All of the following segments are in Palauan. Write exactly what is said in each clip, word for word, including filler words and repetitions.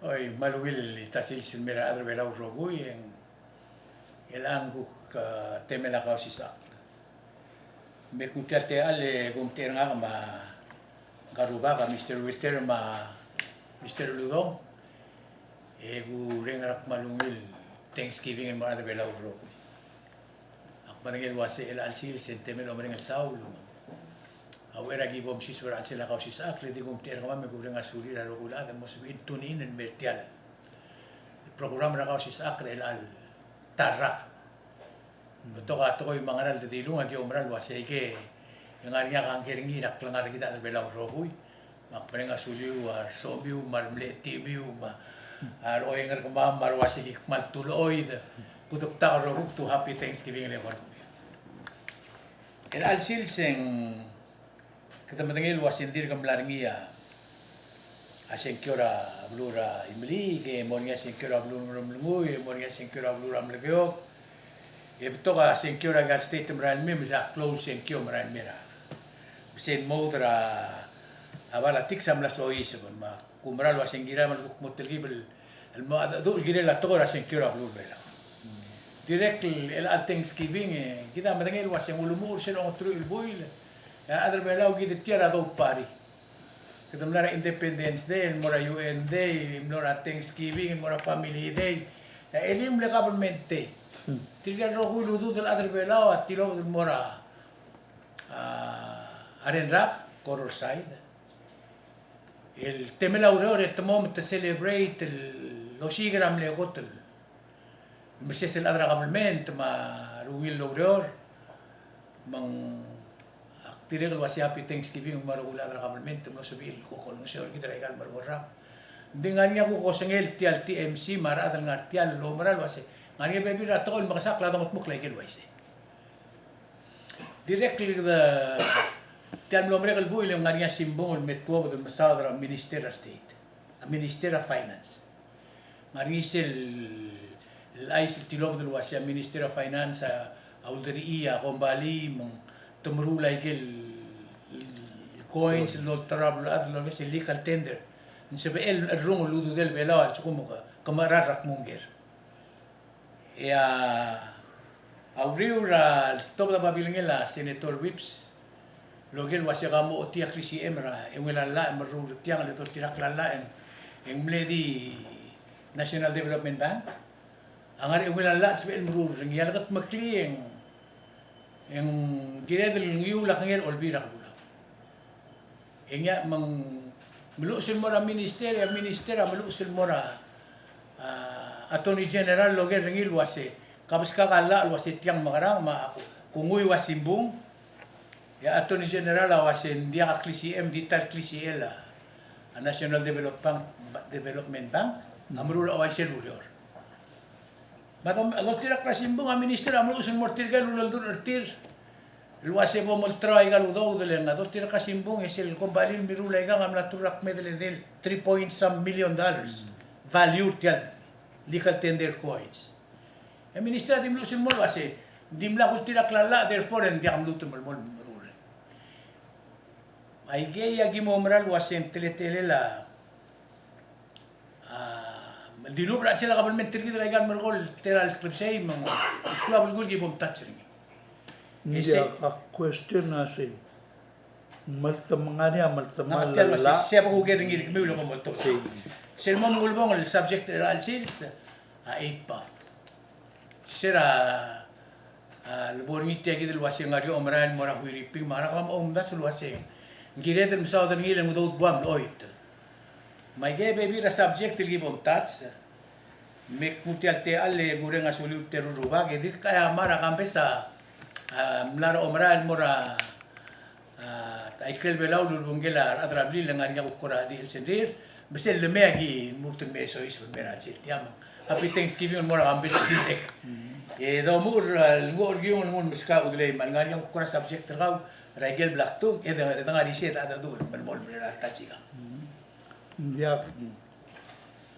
Oi, me a ungil el ta sils el mei er a rechad er a Belau el rokui, e ng chelechang kuk, a, temel a Kausisechakl. Me kuk tia el techall e kumtechei er ngak me a rubak a Mister Wilter me a Mister Uludong, e kureng er a kmal ungil Thanksgiving el mo er a rechad er a Belau el rokui. Ak medengei el uase chelecha el sils e ng temel a omereng el saul. A uchei er a ki bo msiseb er a chelsel a Kausisechakl, e di kumtechei er kemam e kureng a sulir a rokui el chad el mo sebechir el tune in el mei er tia el program er a Kausisechakl er chelecha el ta el rak. Betok a tekoi me a ngera el dedilung, aki oumera el uase aike e ng ngar er ngii a kangkei er ngii er a klengar er kid a rechad er a Belau el rokui. Me ak mereng a suliu a resomiu me a remle chetiemiu me a reoeng er kemam me a re uase ki kmal tulechoid. Kudoktak el rokui, kdu happy Thanksgiving el eko er kemiu. Chelecha el sils e ng kede medengei el uase ng dirk mla er ngii a, a sengkio er a beluu er a Imeliik, e mo er ngii a sengkio er a beluu er a Ngeremlengui, e mo er ngii a sengkio er a beluu er a Melekeok. E betok a sengkio er a ikal state el merael mei, me se a klou el sengkio el merael mei er a. Me se ng mo er a, a politics a mla soiseb, me ak oumera el uase ng kired el kuk mo telkib el el mo, a, a, a kirel a tekoi er a sengkio er a beluu er a Belau. Dirrek el, el chelecha el Thanksgiving, e kid a medengei el uase ng ulemuchel er sel ongeteruich el buil, e a rechad er a Belau kid tia er a doub party. Kede mla er a Independence Day, el mo er a U N Day, el mo er a Thanksgiving, el mo er a Family Day. E a elii mle Government Day. Tirke el rokui el ududel el chad er a Belau a tilobed el mo er a, a, a rengrir, Koror side. El temel a ureor e te mo me te celebrate el osiik er a mle kot el meses el chad er a government me a rungil el oureor. Me ng ak dirrek el uase happy Thanksgiving me a rokui el chad er a government el mlo sebechir el kuk olengeseu er kid er a ikal merekong el rak. Ng di ngar er ngii a kuk osengel tia el T M C me a rechad el ngar tia el oumera el uase ng ngar er ngii a bebil er a tekoi el mekesakl a dongetmokl a ikel uaisei. Dirrek el kede, tia el mlo merek el buil e ng ngar er ngii a simbung el me tuobed el mesaod er a Minister er a State, a Minister of Finance. Ng ngar er ngii sel, el chais el tilobed el uase a Minister of Finance a, a ulderchii a kombalii me te meruul a ikel coins el olterau a beluulechad el omes el legal tender. Ng sebechel el cherrungel el ududel Belau a lsekum ke, ke mechar er a kmo ngker. E a, a uriul er a tobed a babilngel a Senator Whipps el oker el uase ka mo ochotii a klisichel er a eungel a llach el meruul er tiang, le doltirakl a llach e ng, e ng mle di National Development Bank a ngar er a eungel a llach el sebechel el meruul er ngii. A lekedmeklii e ng, e ng kired el ngiul a kengei er a Olbiil er a Kelulau. E ngii a me ng meluches el mo er a minister, e a minister a meluches el mo er a, a, Attorney General el oker er ngii el uase, kabeskak a llach el uase tiang mekerang, me a ku, kunguiu a simbung, e a Attorney General a uase ng diak a klisichel, ng di ta el klisichel a, a National Develop Bank, Development Bank a meruul a uaisei el ureor. Me a dol-, a doltirakl er a simbung a minister a meluches el mo er tirke el uleldurech er tir el uase bo molterau a ikal udoud, le ng a doltirakl er a simbung e sel kombalii el mirruul a ikang a mla turrak medal edei el three point some million dollars value er tia el legal tender coins. E a minister a di meluches el mo el uase ng dimlak ultirakl a llach, therefore e ng diak mluut el melemolem el meruul. Aikei a ki mo oumera el uase ng teletelel a A, dilubech er a chelsel a kabelment er kid er a ikal merekong el tela el klebesei me ng klou a belkul ki bo mtouch er ngii. Ng diak a question a sei. Ng mle te mengaria, ng mle te mengaria. Sei a bo kuker er ngii el kemiu el ko mo oltobed. Sei. Sel mo ulebongel el subject er a chelecha el sils a eight path. Sera, a, lebo er ngii tia kid el uase ng ngar er ngii a omerael el mo er a Huiriping me a ngera kemam a omdasu el uase ng kired el mesaod er ngii le ng udoud el bua mlechoit. Me aike bebil er a subject el ki bo mtouch, me kmu tia el techall e kureng a suliu el teru el rubak, e dirk aia mera kambes a, a, mla er a omerael el mo er a A, a ikrel Belau el ulebongel a rechad er a blil e ng ngar er ngii a kuk kora di chelsengrir, me sel lemei a ki lmuut el mei e soiseb el mei er a chelsel tiang. Happy Thanksgiving el mo er a kambes el dirrek. E domuchel er a lenguu er a kiung el nguu el meskau a udelei me a le ngar er ngii a kuk kora subject er kau er a ikel blak tung, e de, e de ngar er isei e de, de, de, melemolem er a touch er kau. Ng diak,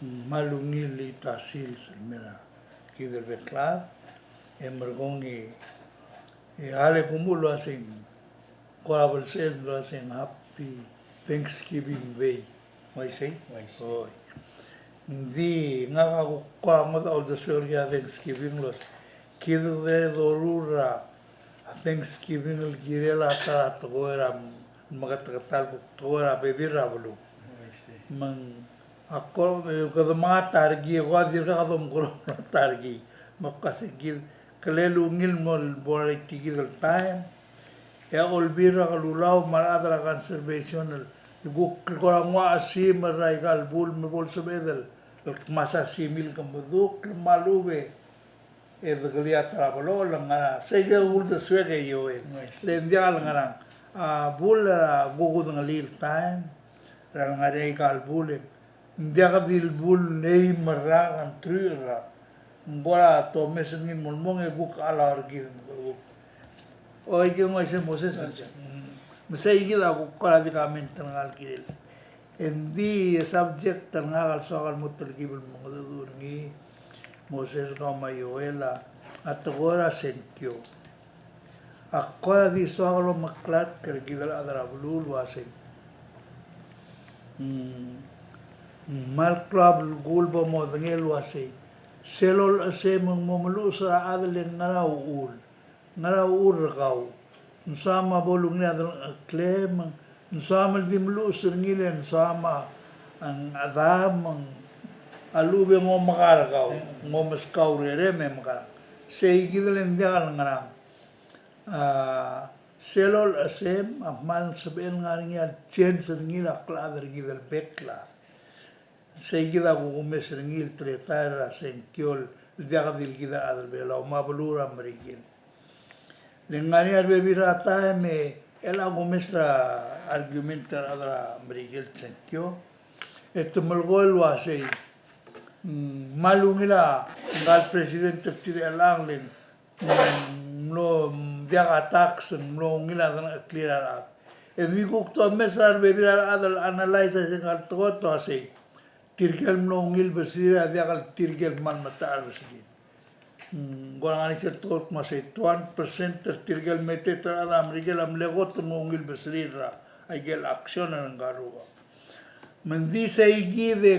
me a ungil el ta sils el mei er kid el bek el chad, e merekong e, e a le kumuchel el uaseng, kora belsechel el uaseng Happy Thanksgiving Day. Uaisei? Uaisei. Oi. Ng di ngak a kuk kora ngodech a uldesuek er a Thanksgiving el uase kid a doruul er a Thanksgiving el kirel a ta er a tekoi er a meketeketang el kuk tekoi er a bebil er a beluu. Me ng a ko, kede menga turkey, e ko a dirkak domekeroul a turkey. Me ak uase kid, kele ungil el mo, bo er a ikid el taem. E a Olbiil er a Kelulau me a rechad er a conservation el kuk kora nguu a chesimer er aika el bul me bo lsebeched el kmo a chesimer el kemedukl me a lechub e dekelii a ta er a belochel el ngar er a, sei kid a uldesuek e Joel. Le ng diak el ngerang, a bul er a kuk kudengelii el taem er a lengar er aika el bul e ng diak di el bul el eim el rak, ng truich el rak. Ng kora tomes er ngii el mo lmong e kuk a chelecha er kid me kede kuk. O, aike ng uaisei Moses. Me sei kid a kuk kora di comment er ngak el kirel. Engdi a subject er ngak el soak el mo telkib el mengedecheduch er ngii, Moses, kau me a Joel, a tekoi er a sengkio. Ak kora di soak el omeklatk er kid el chad er a beluu el uasei, mm, ng kmal klou a belkul bo modengei el uasei, sel olechesem e ng mo meluches er a chad el ngera uchul, ngera uchul er kau. Ng soam a bo lungil a delengcheklem, ng soam el di meluches er ngii le ng soam a, ng chedam, a lechub e ng omeka er kau, ng omeskau er a rem e mekerang. Sei kid el ng diak el ngerang. A, sel olechesem a kmal sebechel ngar er ngii a change er ngii er a klechad er kid el bek el chad. Sei kid a kukumes er ngii el teletael er a sengkio el diak di el kid a chad er a Belau me a beluu er a Merikel. Le ngar er ngii a rebebil er a taem e chelecha kumes er a argument er a rechad er a Merikel el sengkio, e te melekoi el uasei, mm, kmal ungil a ngka el president er tir er chelechang le ng mlo diak a tax, ng mlo ungil a delengcheklir a rechad. E di kuk tomes er a rebebil er a rechad el analyze a isei el tekoi el uasei, tirke el mlo ungil besrir a diak el tirke el kmal metechel besrir. Mm, ng kora ngar er ngii sel tekoi el kmo sei, twenty percent er tirke el meteet er a rechad er a Merikel a mle kot el mlo ungil besrir er a ikel action er ngka el rubak. Me ng di sei kid e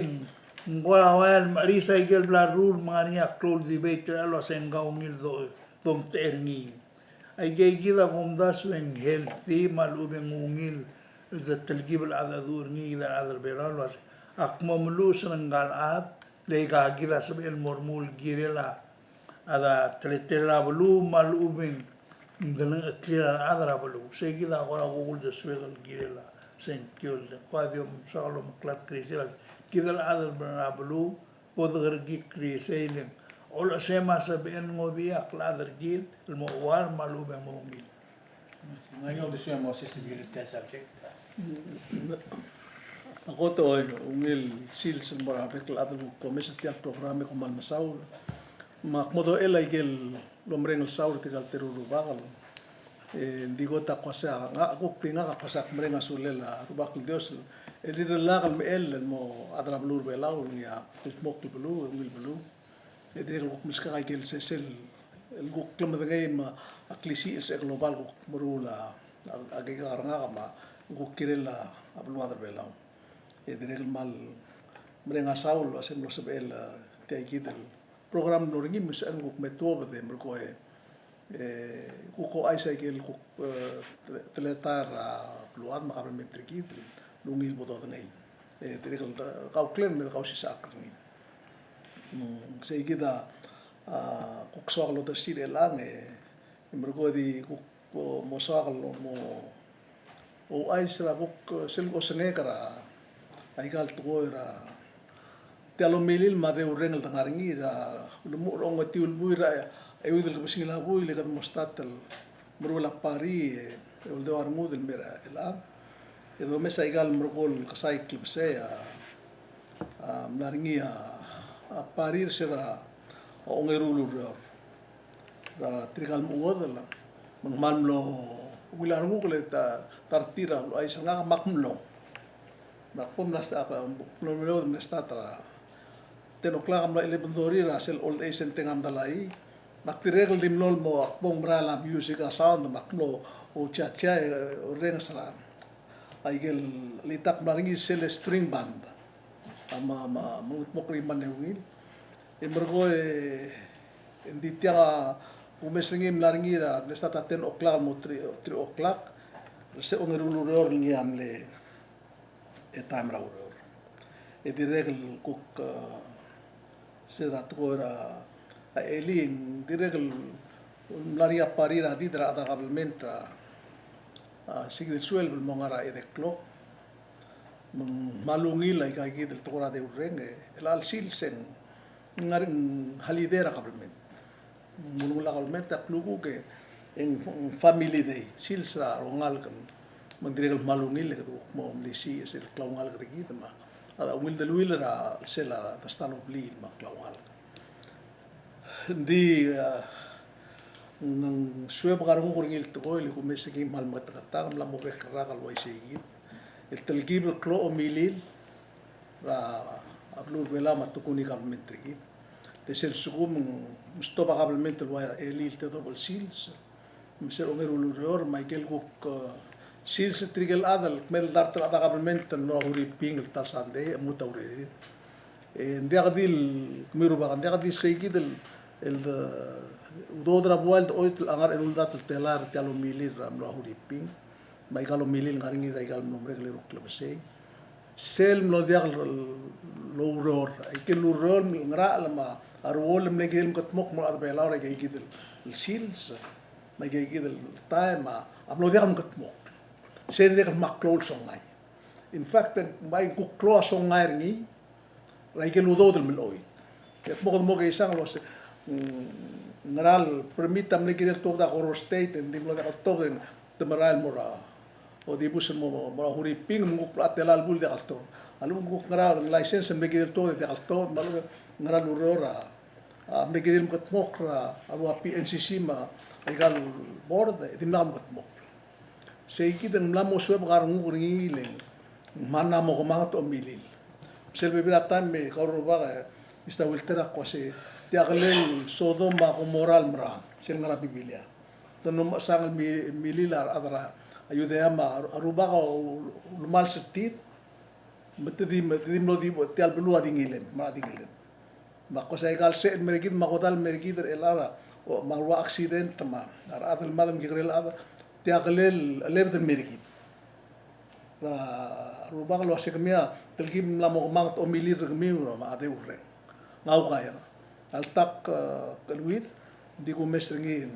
ng kora ua el mecheris a ikel bla leruul me ngar er ngii a klou el debate er a el uasei ngka ungil do, domtechei er ngii. Aike kid a kumdasu e ng healthy me a lechub e ng ungil el de telkib el cheldecheduch er ngii kid a rechad er a Belau el uasei, ak mo meluches er ngka el chad, le aika kid a sebechel el mo remuul el kirel a a teletelel a beluu me a lechub e ng delengcheklir a rechad er a beluu. Sei kid a kora kuk uldesuek el kirel a sengkio el, ko a di omsoak el omeklatk er isei el, kid el chad er a beluu, bo dekerekikl er isei el, olechesem a sebechel el ngodechii a klechad er kid el mo chuarm me a lechub e ng mo ungil. Ng ngar er ngii a uldesuek er a Moses el kirel tia el subject? Ak kot e ungil sils el mo er a bek el chad el kuk omes er tia el program e kom kmal mesaul. Me ak mo dechor a ikel omereng el saul er tirka el teru el rubak el, e, ng di kot a kuk uasei, ngak a kuk di ngak a kuk uasei ak mereng a sulel a Rubak el Dios el, el rirellak el mechell el mo chad er a beluu er a Belau el ngii a kldmokl el beluu, ungil beluu. E dirrek el kuk meskak a ikel sesei el kuk klemedengei me a klisiich el sebechek el oba el kuk meruul a, a, a keikak er ngak me a kuk kirel a beluad er a Belau. E dirrek el kmal mereng a saul el uasei mlo sebechel, e, tia kid el program el mlo er ngii me sebechel el kuk me tuobed e merekong e E, kuk ouchais a ikel kuk, e, te-, teletael er a beluad me a kabelment er kid el ungil bo dodengei. E, dirrek el de-, kauklen me de kausisechakl er ngii. Mm, sei kid a, a, kuk soak el otesii er chelechang, e, e merekong e di kuk, o, mo soak el mo ouchais er a kuk, e, sel kuk osengek er a, aika el tekoi er a, tia el omilil me a deurreng el de ngar er ngii er a ulemuchel er a ongetiu el buil er a, e, euid el kebesengil a buil e kede mo start el meruul a party, e, e uldeu a rengud el mei er chelechang. E domes aika el merekong el kesai el klebesei a, a, mla er ngii a, a party er se er a ongeru el ureor er a tirka el mechuodel, me ng kmal mlo ungil a renguk el ta, ta er tir a uluuchais er ngak me ak mlo. Me ak bo mla start, ak mlo mlo mla start er a ten o'clock, mla eleven thirty er a sel old age center a mdalai. Me ak dirrek el di mlo el mo, ak bo merael a music a sound, me ak mlo ouchais, e, orrenges er a, aike el, el itak mla er ngii sel string band. a ma, ma, mengedmokl er ngii me a ungil. E merekong e, e ng di tiang a kumes er ngii e mla er ngii er a, ng start er a ten o'clock el mo three, three o'clock, er se ongeru el ureor el ngii a mle e taem er a ureor. E dirrek el kuk, e, se er a tekoi er a, a elii, dirrek el mla er ngii a party er a di er a rechad er a kabelment er a, a, six el sueleb el mo ngar er a eight o'clock. Me ng kmal ungil aika kid el tekoi er a deurreng, e, el chelsel se ng ngar er ngii a holiday er a kabelment. Ng ulengull a kabelment a klukuk e ng family day, sils er a rengalek, me ng dirrek el kmal ungil e kede kuk mo melisiich er sel klaungalek er kid me a, a ungil deleuill er a sel a ta er a ta el blil me a klaungalek. Ng di, a, ng suebek a renguk er ngii el tekoi el kumes er ngii me kmal meketeketang, ng mla mo bek el rak el uaisei kid el telkib el klou a omilil er a beluu er a Belau me a tokuni a kabelment er kid. Le sel lsekum ng stop a kabelment el ua elii el tedobech el sils, me sel ongeru el ureor me aike el kuk, e, sils er tirke el chad el kmeed el dart el chad er a kabelment el mlo er a Huriping el ta el sandei e lmuut a urerir. E ng diak di el, kemiu rubak, ng diak di sei kid el, el de, udoud er a buai el de choit el ngar er a eru el dart el telael er tia el omilil er a mlo er a Huriping. Me aika el omilil el ngar er ngii er aika el mlo merek el eru el klebesei. Sel mlo diak el, el oureor, aike el ureor el ngerachel me a ruoll el mle kirel mekedmokl el mo er a rechad er a Belau er aike kid el, el sils, me aike kid el taem a, a mlo diak el mekedmokl. Sei dirrek el kmal klou el songai. In fact, ng bai kuk klou a songai er ngii er aike el udoud el melechoit. E kmo kede mo keisang el uase, mm, ngera el permit a mle kirel tuobed er a Koror State, e ng di mlo diak el tuobed e te merael el mo er a, o dibus el mo, mo er a Huriping, me ng kuk bla tela el bul diak el tuobed. A lechub e ng kuk ngera el license a mle kirel tuobed e diak el tuobed, me a lechub e ngera el ureor a, a mle kirel mekedmokl er a, a rua P N C C me aika el board, e dimlak mekedmokl. Sei kid e ng mla mo suebek a renguk er ngii le ng mla mo kemanget a omilil. Sel bebil er a taem me kau rubak e, Mister Wilter, a ko uase tia kelel Sodom me a Gomora el mera, sel ngar er a Biblia. Te mlo mechesang el mi-, milil a rechad er a Judea me a rubak a ulemals er tir, me te di, me te di mlo di, tia el beluu a di ngilem, me a di ngilem. Me a ko uase aika el secher el mer kid, me a kodall el mer kid er chelecha, o, me a ua accident, me a rechad el mad me kekerei el chad, tia kelel chelebed el mer kid. Er a rubak el uase kemiu a telkib el mla mo kemanget a omilil er kemiu, me a deurreng. Ngau kaiang. A ltak, e, keluid, ng di kumes er ngii,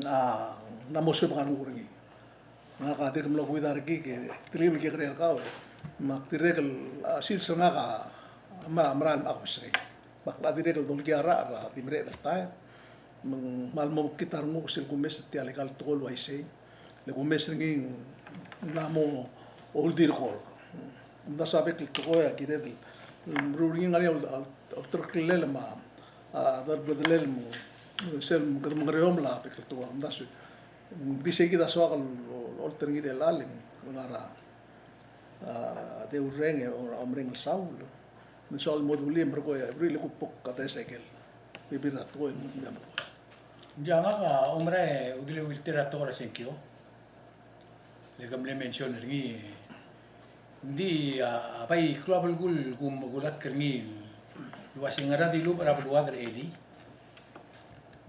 a, ng mla mo suebek a renguk er ngii. Ngak a dirk mlo kuida er kid, e, telkib el kekerei er kau, e. Me ak dirrek el, a, sils er ngak a, me a merael me ak obes er ngii. Me ak dirrek el dolekii a rechad er a di mereched el taem. Me ng kmal mo mekngit a renguk sel kumes er tia el aika el tekoi el uaisei. Le kumes er ngii ng mla mo uldirk er kau. Ng mla soak a bek el tekoi a kired el meruul er ngii, ngar er ngii a ul-, a ultereklel me a, a, delbedel me sel kede mengereomel a bek el tekoi. Ng mla soak, ng di sei kid a soak el olterau er ngii er chelecha el ngar er a, a, deurreng e omereng el saul. Me ng soak el mo dulii e merekong e, bri le kuk bok a ta er a saikel. Bebil er a tekoi el mo dulii a merekong. Ng diak, ngak a oumera e, Udelei Wilter, a tekoi er a sengkio. Le ke mle mention er ngii, ng di, a, a bai klou a belkul el ku-, kulatk er ngii el uase ngera dilubech er a beluad er a elii,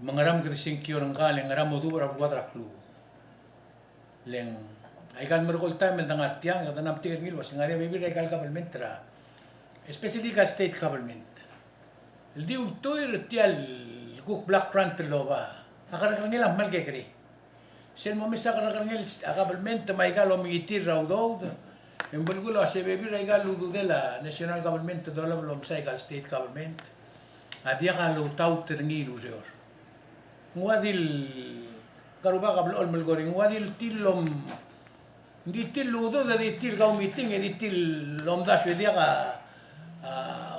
me ngera me kede sengkio er ngka, le ngera mo dubech er a beluad er a kluk. Le ng aika el merekong el taem el de ngar tiang, e kede mla metik er ngii el uase ngar er ngii a bebil er aika el government er a, especially aika el state government, el di ultuil er tia el kuk block grant el oba, a kerrekerngel a kmal kekerei. Sel momes a kerrekerngel a government me aika el omengitir er a udoud, e ng belkul a uase bebil er aika el ududel a national government el dolab el omsa aika el state government a diak a lotaut er ngii el ureor. Ng ua di el, ka rubak a blechoel el melekoi er ngii, ng ua di el tir el om-, ng di tir el udud, e di tir el kaumeeting, e di tir el omdasu e diak a, a,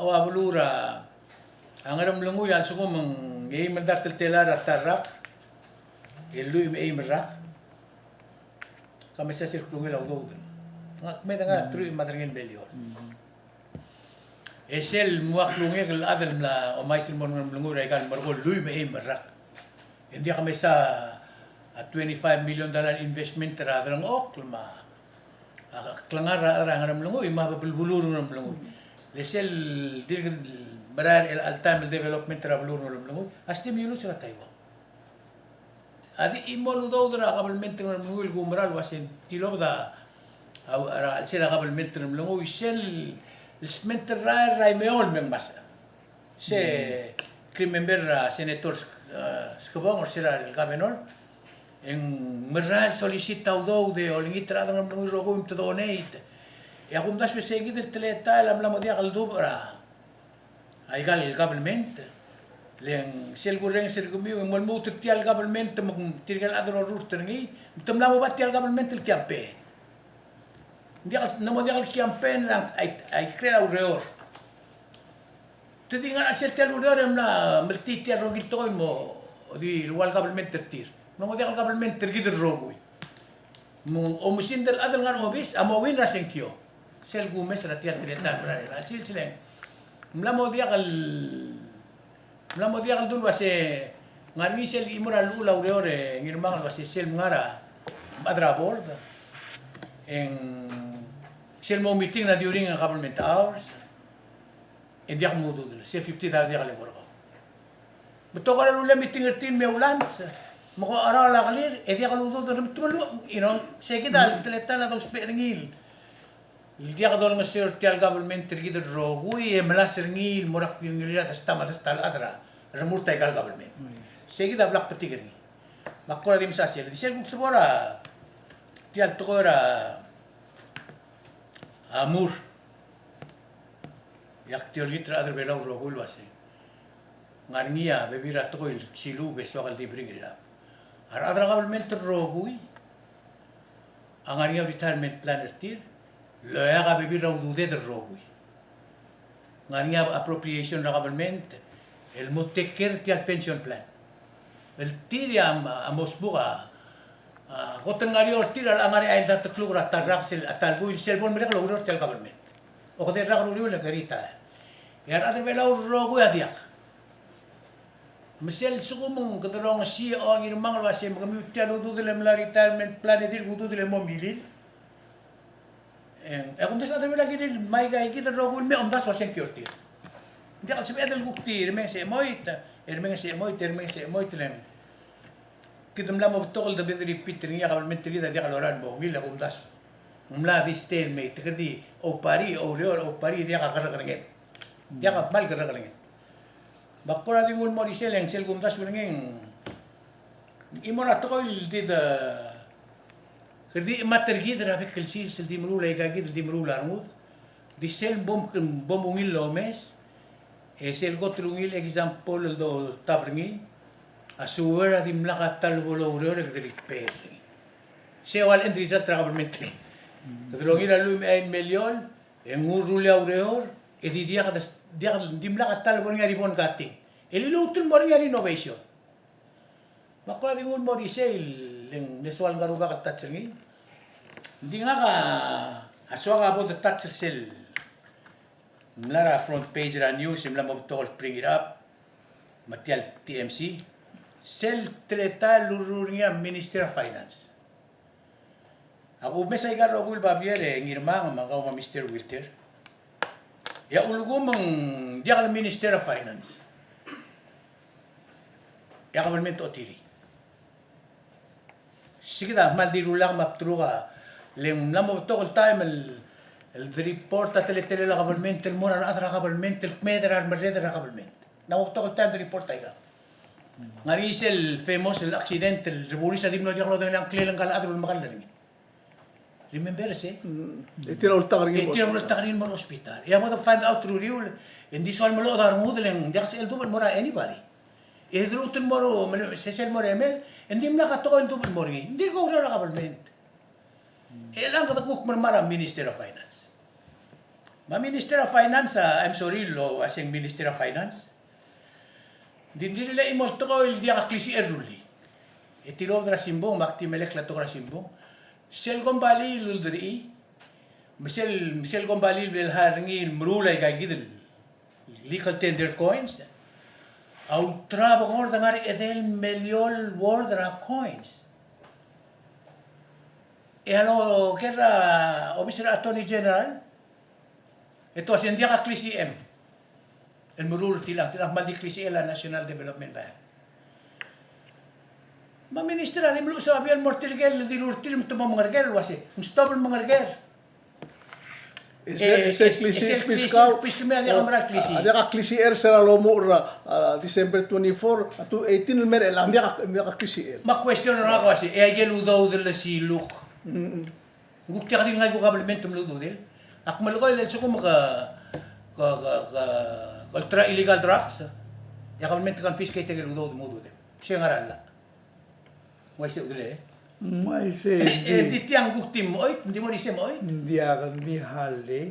ua beluu er a Ngeremlengui a lsekum ng eim el dart el telael er a ta el rak, e lluich me a eim el rak, ka mesa sel klungel a udoud. Ng kmeed a ngar er a truich me a tedei el million. E sel mo klungek el chad el mla omais el mo er a Ngeremlengui er aika el merekong, lluich me a eim el rak. E ng diak mesa a twenty-five million dollar investment er a delengchokl me a klengar er a Ngeremlengui me a bebelbeluu er a Ngeremlengui. Le sel dirk merael er chelecha el taem el development er a beluu er a Ngeremlengui a stimulus er a Taiwan. A di chimo el udoud er a government er a Ngeremlengui el kumerang el uasei ng tilobed a, a, er a chelsel a government er a Ngeremlengui sel sment el rael er a imeong el me ngmasech. Se, mm, ak remember er a Senator Sk-, eh, Skebong er se er a governor, e ng merael el solicit a udoud e olengit er a rechad er a Ngeremlengui el rokui me te donate. E a kumdasu e se kid el teletael a mla mo diak el dubech er a, aika el government. Le ng sel kurrenges er kemiu e ng mo lmuut er tia el government me tirke el chad el orrurt er ngii, me te mla mo oba tia el government el campaign. Ng diak, ng mo diak el campaign er a, ai, ai, ikrel a ureor. Te di ngar er a chelsel tia el ureor e mla meltii tia el rokui el tekoi el mo di ua el government er tir. Ng mo diak el government er kid el rokui. Me ng oumesingd el chad el ngar er a obis a mo win er a sengkio. Sel kumes er a tia el teletael el merael er a chelsel, chelsel e ng mla mo diak el, mla mo diak el dul uase ng ngar er ngii sel chimo er a llechul a ureor e Ngirmang el uase sel mngar a chad er a board e ng sel mo meeting er a during a government hours. E ng diak mududel, se fifty dollar diak el eko er kau. Me te kora rullii a meeting er tir me ulans, me ko cheral a kelir, e diak el ududel, me te melu, you know, se kid a teletael a dousbech er ngii el diak dolengeseu er tia el government er kid el rokui, e melasech er ngii el mo er a kbiungil er a desta me a desta el chad er a remurt aika el government. Se kid a blak betik er ngii. Me ak kora di mesa sel, di sel kuk tebor a tia el tekoi er a, a mur. E ak di olengit er a rechad er a Belau el rokui el uase ng ngar er ngii a bebil er a tekoi el siluub e soak el di meringel er a, a rechad er a government el rokui a ngar er ngii a retirement plan er tir el oeak a bebil er a ududed el rokui. Ng ngar er ngii a appropriation er a government el mo take care er tia el pension plan. El tir a, a mo sbuk a, a, kot el ngar er eou er tir a locha ngar er a eai el dart el kluk er a ta el rak sel, a ta el buil sel bo lemerek el oureor er tia el government. Okedei el rak er a uriul e ke retire. E a rechad er a Belau el rokui a diak. Me sel lsekum e ng kede rongesii a Ngirmang el uase me kemiu tia el ududel el mla retirement plan e dirk ududel el mo milil. E ng, e kumdasu a rechad er a Belau a kirir el mei aika kid el rokui el mei omdasu a sengkio er tir. Ng diak el sebeched el kuk di remenges e chemoit, e remenges e chemoit, e remenges e chemoit le ng kid a mla mo betok el debed el repeat er ngii a kabelment er kid a diak lorael el mo ungil e kumdasu. Ng mla di stay el mei, te kede di oupari, oureor, oupari, diak a kerrekerenged. Diak a kmal kerrekerenged. Me ak kora di nguu el mo er isei e ng sel kumdasu er ngii, ng chimo er a tekoi el di de, kede di chemat er kid er a bek el sils el di meruul aika kid el di meruul a rengud. Di sel bom, bom ungil el omes, e sel kot el ungil example el dotab er ngii, a sewer a dimlak a ta el bo loureor e kede repair er ngii. Se ua el end result er a kabelment er kid. Kede longir a lluich me a eim el miliol, e ng rullii a ureor, e di diak, diak, dimlak a ta el bo er ngii a ribbon cutting. E liluut el mo er ngii a renovation. Me ak kora di nguu el mo er isei, le ng soal ngar er a rubak el touch er ngii. Ng di ngak a soak a bo de touch er sel mla er a front page er a news, e mla mo betok el bring it up, me tia el T M C. Sel teletael el lurruul er ngii a Minister of Finance. A kumes aika el rokui el babier e Ngirmang me kau me a Mister Wilter. E a ulekum e ng diak el Minister of Finance. E a kabelment a otirii. Sei kid a kmal di rulak me a bdeluk a, le ng mla mo betok el taem el, el de report a teletelel a kabelment el mo er a rechad er a kabelment el kmeed er a remerreder er a kabelment. Ng mla mo betok el taem de report aika. Ng ngar er ngii sel famous el accident el rebulis a di mlo diak lodengei a ngklel ngka el chad el ulemekall er ngii. Remember se? Mm. E tir a ultak er ngii. E tir a ultak er ngii el mo er a hospital. E a bo de find out er a uriul, e ng di soal meloched a rengud le ng diak sel dubech el mo er a anybody. E de lmuut el mo er a, me, se sel mo er a email, e ng dimlak a tekoi el dubech el mo er ngii. Ng dirk oureor er a kabelment. E chelechang kede kuk mermang er a Minister of Finance. Me a Minister of Finance, a, I'm sorry, el uaseng Minister of Finance. Ng di, ng di rirellii a chimo el tekoi el diak a klisichel el rullii. E tilobed er a simbung, me ak di melekoi a tekoi er a simbung. Sel kombalii el ulderchii, me sel, me sel kombalii el bla le hire er ngii el meruul aika kid el legal tender coins, a ulterekokl a ngar er a edei el miliol worth er a coins. E a loker er a obis er a Attorney General, E te uase ng diak a klisichem el meruul er tiang, tiang a kmal di klisichel a National Development Bank. Me a minister a di meluches a babier el mo er tirke el dilu er tir me te mo mengerker el uase ng stop el mengerker. E sel, e sel klisiich, e sel klisiich, kau, klisich kemiu a diak a mera el klisiich. A diak a klisiich er sel lomuchel er a, a, December twenty-four, a two eighteen el mei er chelechang, ng diak a, ng diak a klisiich. Me a question er ngak a uase, e a ikel udoud el siluk. Mm-mm. Ng kuk diak di ngai kuk government el mle ududel. Ak melekoi el lsekum ke, ke, ke, ke, ke olterau a illegal drugs, e a government a confiscate a ikel udoud el mo ududel. Se ngar er a llach. Ng uaisei a ududel, e? Ng uaisei, e, e, di, di tiang kuk di mo choit, di mo er isei mo choit. Ng diak, ng di hale.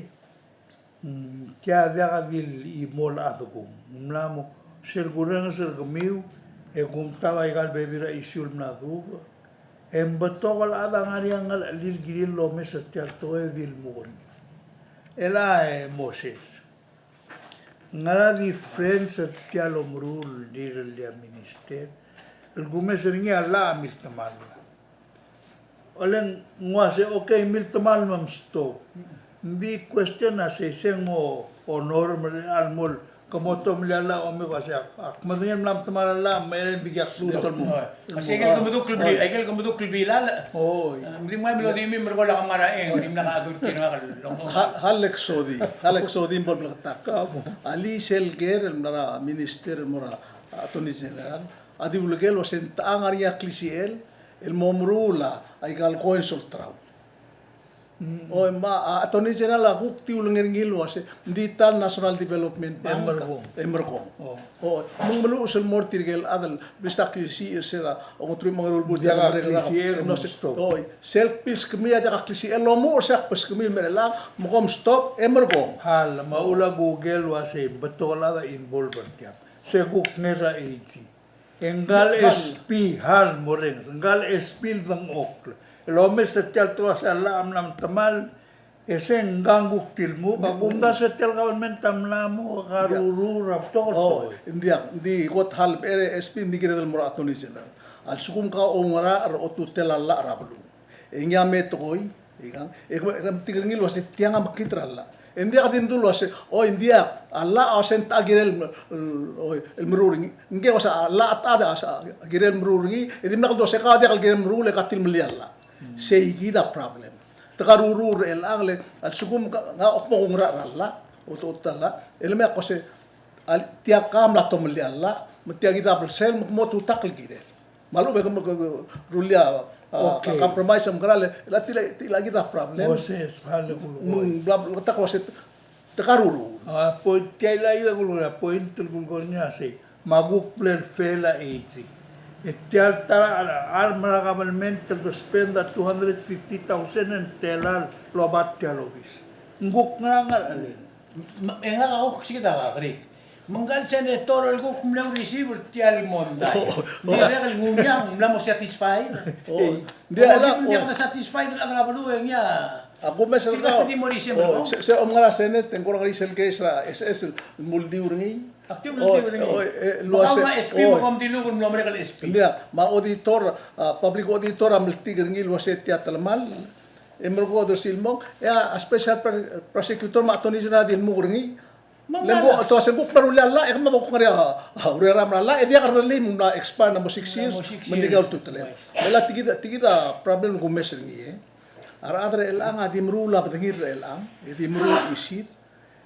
Mm, tia diak di el chimo el chad kung. Ng mla mo, sel kurrenges er kemiu, e kumtab a ikal bebil er a issue el mla dubech. E ng betok el chad a ngar er ngii a ngerechelil el kirir el omes er tia el tekoi e di el mukengei. Elechang e Moses, ngera difference er tia el omeruul el rirellii a minister el kumes er ngii a llach a miltemall? Oleng, ng uase, okay, miltemall me mstop. Ng di question a sei, se ng mo honor me a lmo el, ke mo tomellii a llach e omes e uase, ak, ak medengei el mla metemall a llach, me ng di ak lmuut el mo. Oi. Oi. Oi. Oi. Oi. Oi. Hal exodi, hal exodi bo el bleketakl. Kamo. A list el ker el mla er a minister el mo er a Attorney General a di uleker el uase ng techa a ngar er ngii a klisichel el mo meruul a ikal coins el olterau. Mm. Oi, me a Attorney General a kuk di ulenger er ngii el uase ng di ta el National Development Bank e merekong. E merekong. Oh. Oi, me ng meluches el mo er tirke el chad el bista klisiich er se er a ongeteruich me a ongeru el buil. Diak a klisiich er a, e mlo se, stop. Oi, sel kbeskemiu a diak a klisiich el lomuchel er se a kbeskemiu el mei er chelechang, me kom stop, e merekong. Hal, me a uchul a Google el uase ng betok el chad a involve er tiang. Se kuk ngar er a AG. E ngkal SP, hal, morrenges, ngkal SP el dengchokl el omes er tia el tekoi el uase a llach a mla metemall, e se ngkang kuk di lmuk, a kumdasu e tia el government a mla mo karuruul a betok el tekoi. Ng diak, ng di kot hal, e le SP ng di kired el mo er a Attorney General. A lsekum ke oungerachel er a otutel a llach er a beluu, e ngii a me tekoi, ikang, e ke, ke metik er ngii el uase tiang a mekngit er a llach. E ng diak di mdu el uase, oi, ng diak, a llach a uase ng techa a kirel el, el, oi, el meruul er ngii. Ng ke uase a llach a techa a kirel el meruul er ngii, e dimlak el dua se kau a diak el kirel el meruul e ke tilemellii a llach. Hmm. Sei kid a problem. Te karuruul er chelechang le, a lsekum ke, ke kmo oungerachel er a llach, otutel a llach, e le me ak uase, a, tia ke mla tomellii a llach, me tia kid a belsel, me ke mo tutakl el kirel. Me a lechub e ke mo, ke, ke rullii a, a, okay, compromise me a kera le, le tia, tia kid a problem. Moses, hal kulekoi. Mm, bla, bla, ta ko se, te karuruul. A, point, tia kid a kulekoi, a point el kulekoi er ngii a sei. Me a kuk bla el fail a AG. E tia el ta, a, a, a mera el government el spend a two hundred fifty thousand e ng tela el oba tia el obis. Ng kuk ngerang a, a le. Me, e ngak a kuk sei kid a kerik. Me ngkal senator el kuk mle receive er tia el mondai. Oh, oh. Ng dirrek el ngungiang, ng mla mo satisfied. Oh. Ng diak, ng diak, oh, satisfied el chad er a beluu e ngii a. A kumes er kau. Di mo receive, oh, se, se om ngar er a Senate, e ng kora ngar er ngii sel case er a SS el muldiu er ngii. Ak di muldiu er ngii. Oh, oh, e, el uase, me kau me a SP, oh, me kom dilu el mlo merek el SP. Ng diak, me a auditor, a, public auditor a mletik er ngii el uase tia telemall. E merekong e di sel mong, e a special pro-, prosecutor me a attorney general a di lmuk er ngii. Le ng kuk, te uase ng kuk mla rullii a llach, e kemam a kuk ngar er ngii a, a, urerem er a llach, e diak a rellii me ng mla expire el mo six years, me ng di kau ultutelel. Right. E le tia kid, tia kid a problem el kumes er ngii, e. A rechad er chelechang a di meruul a bedengir er chelechang, e di meruul a chisid,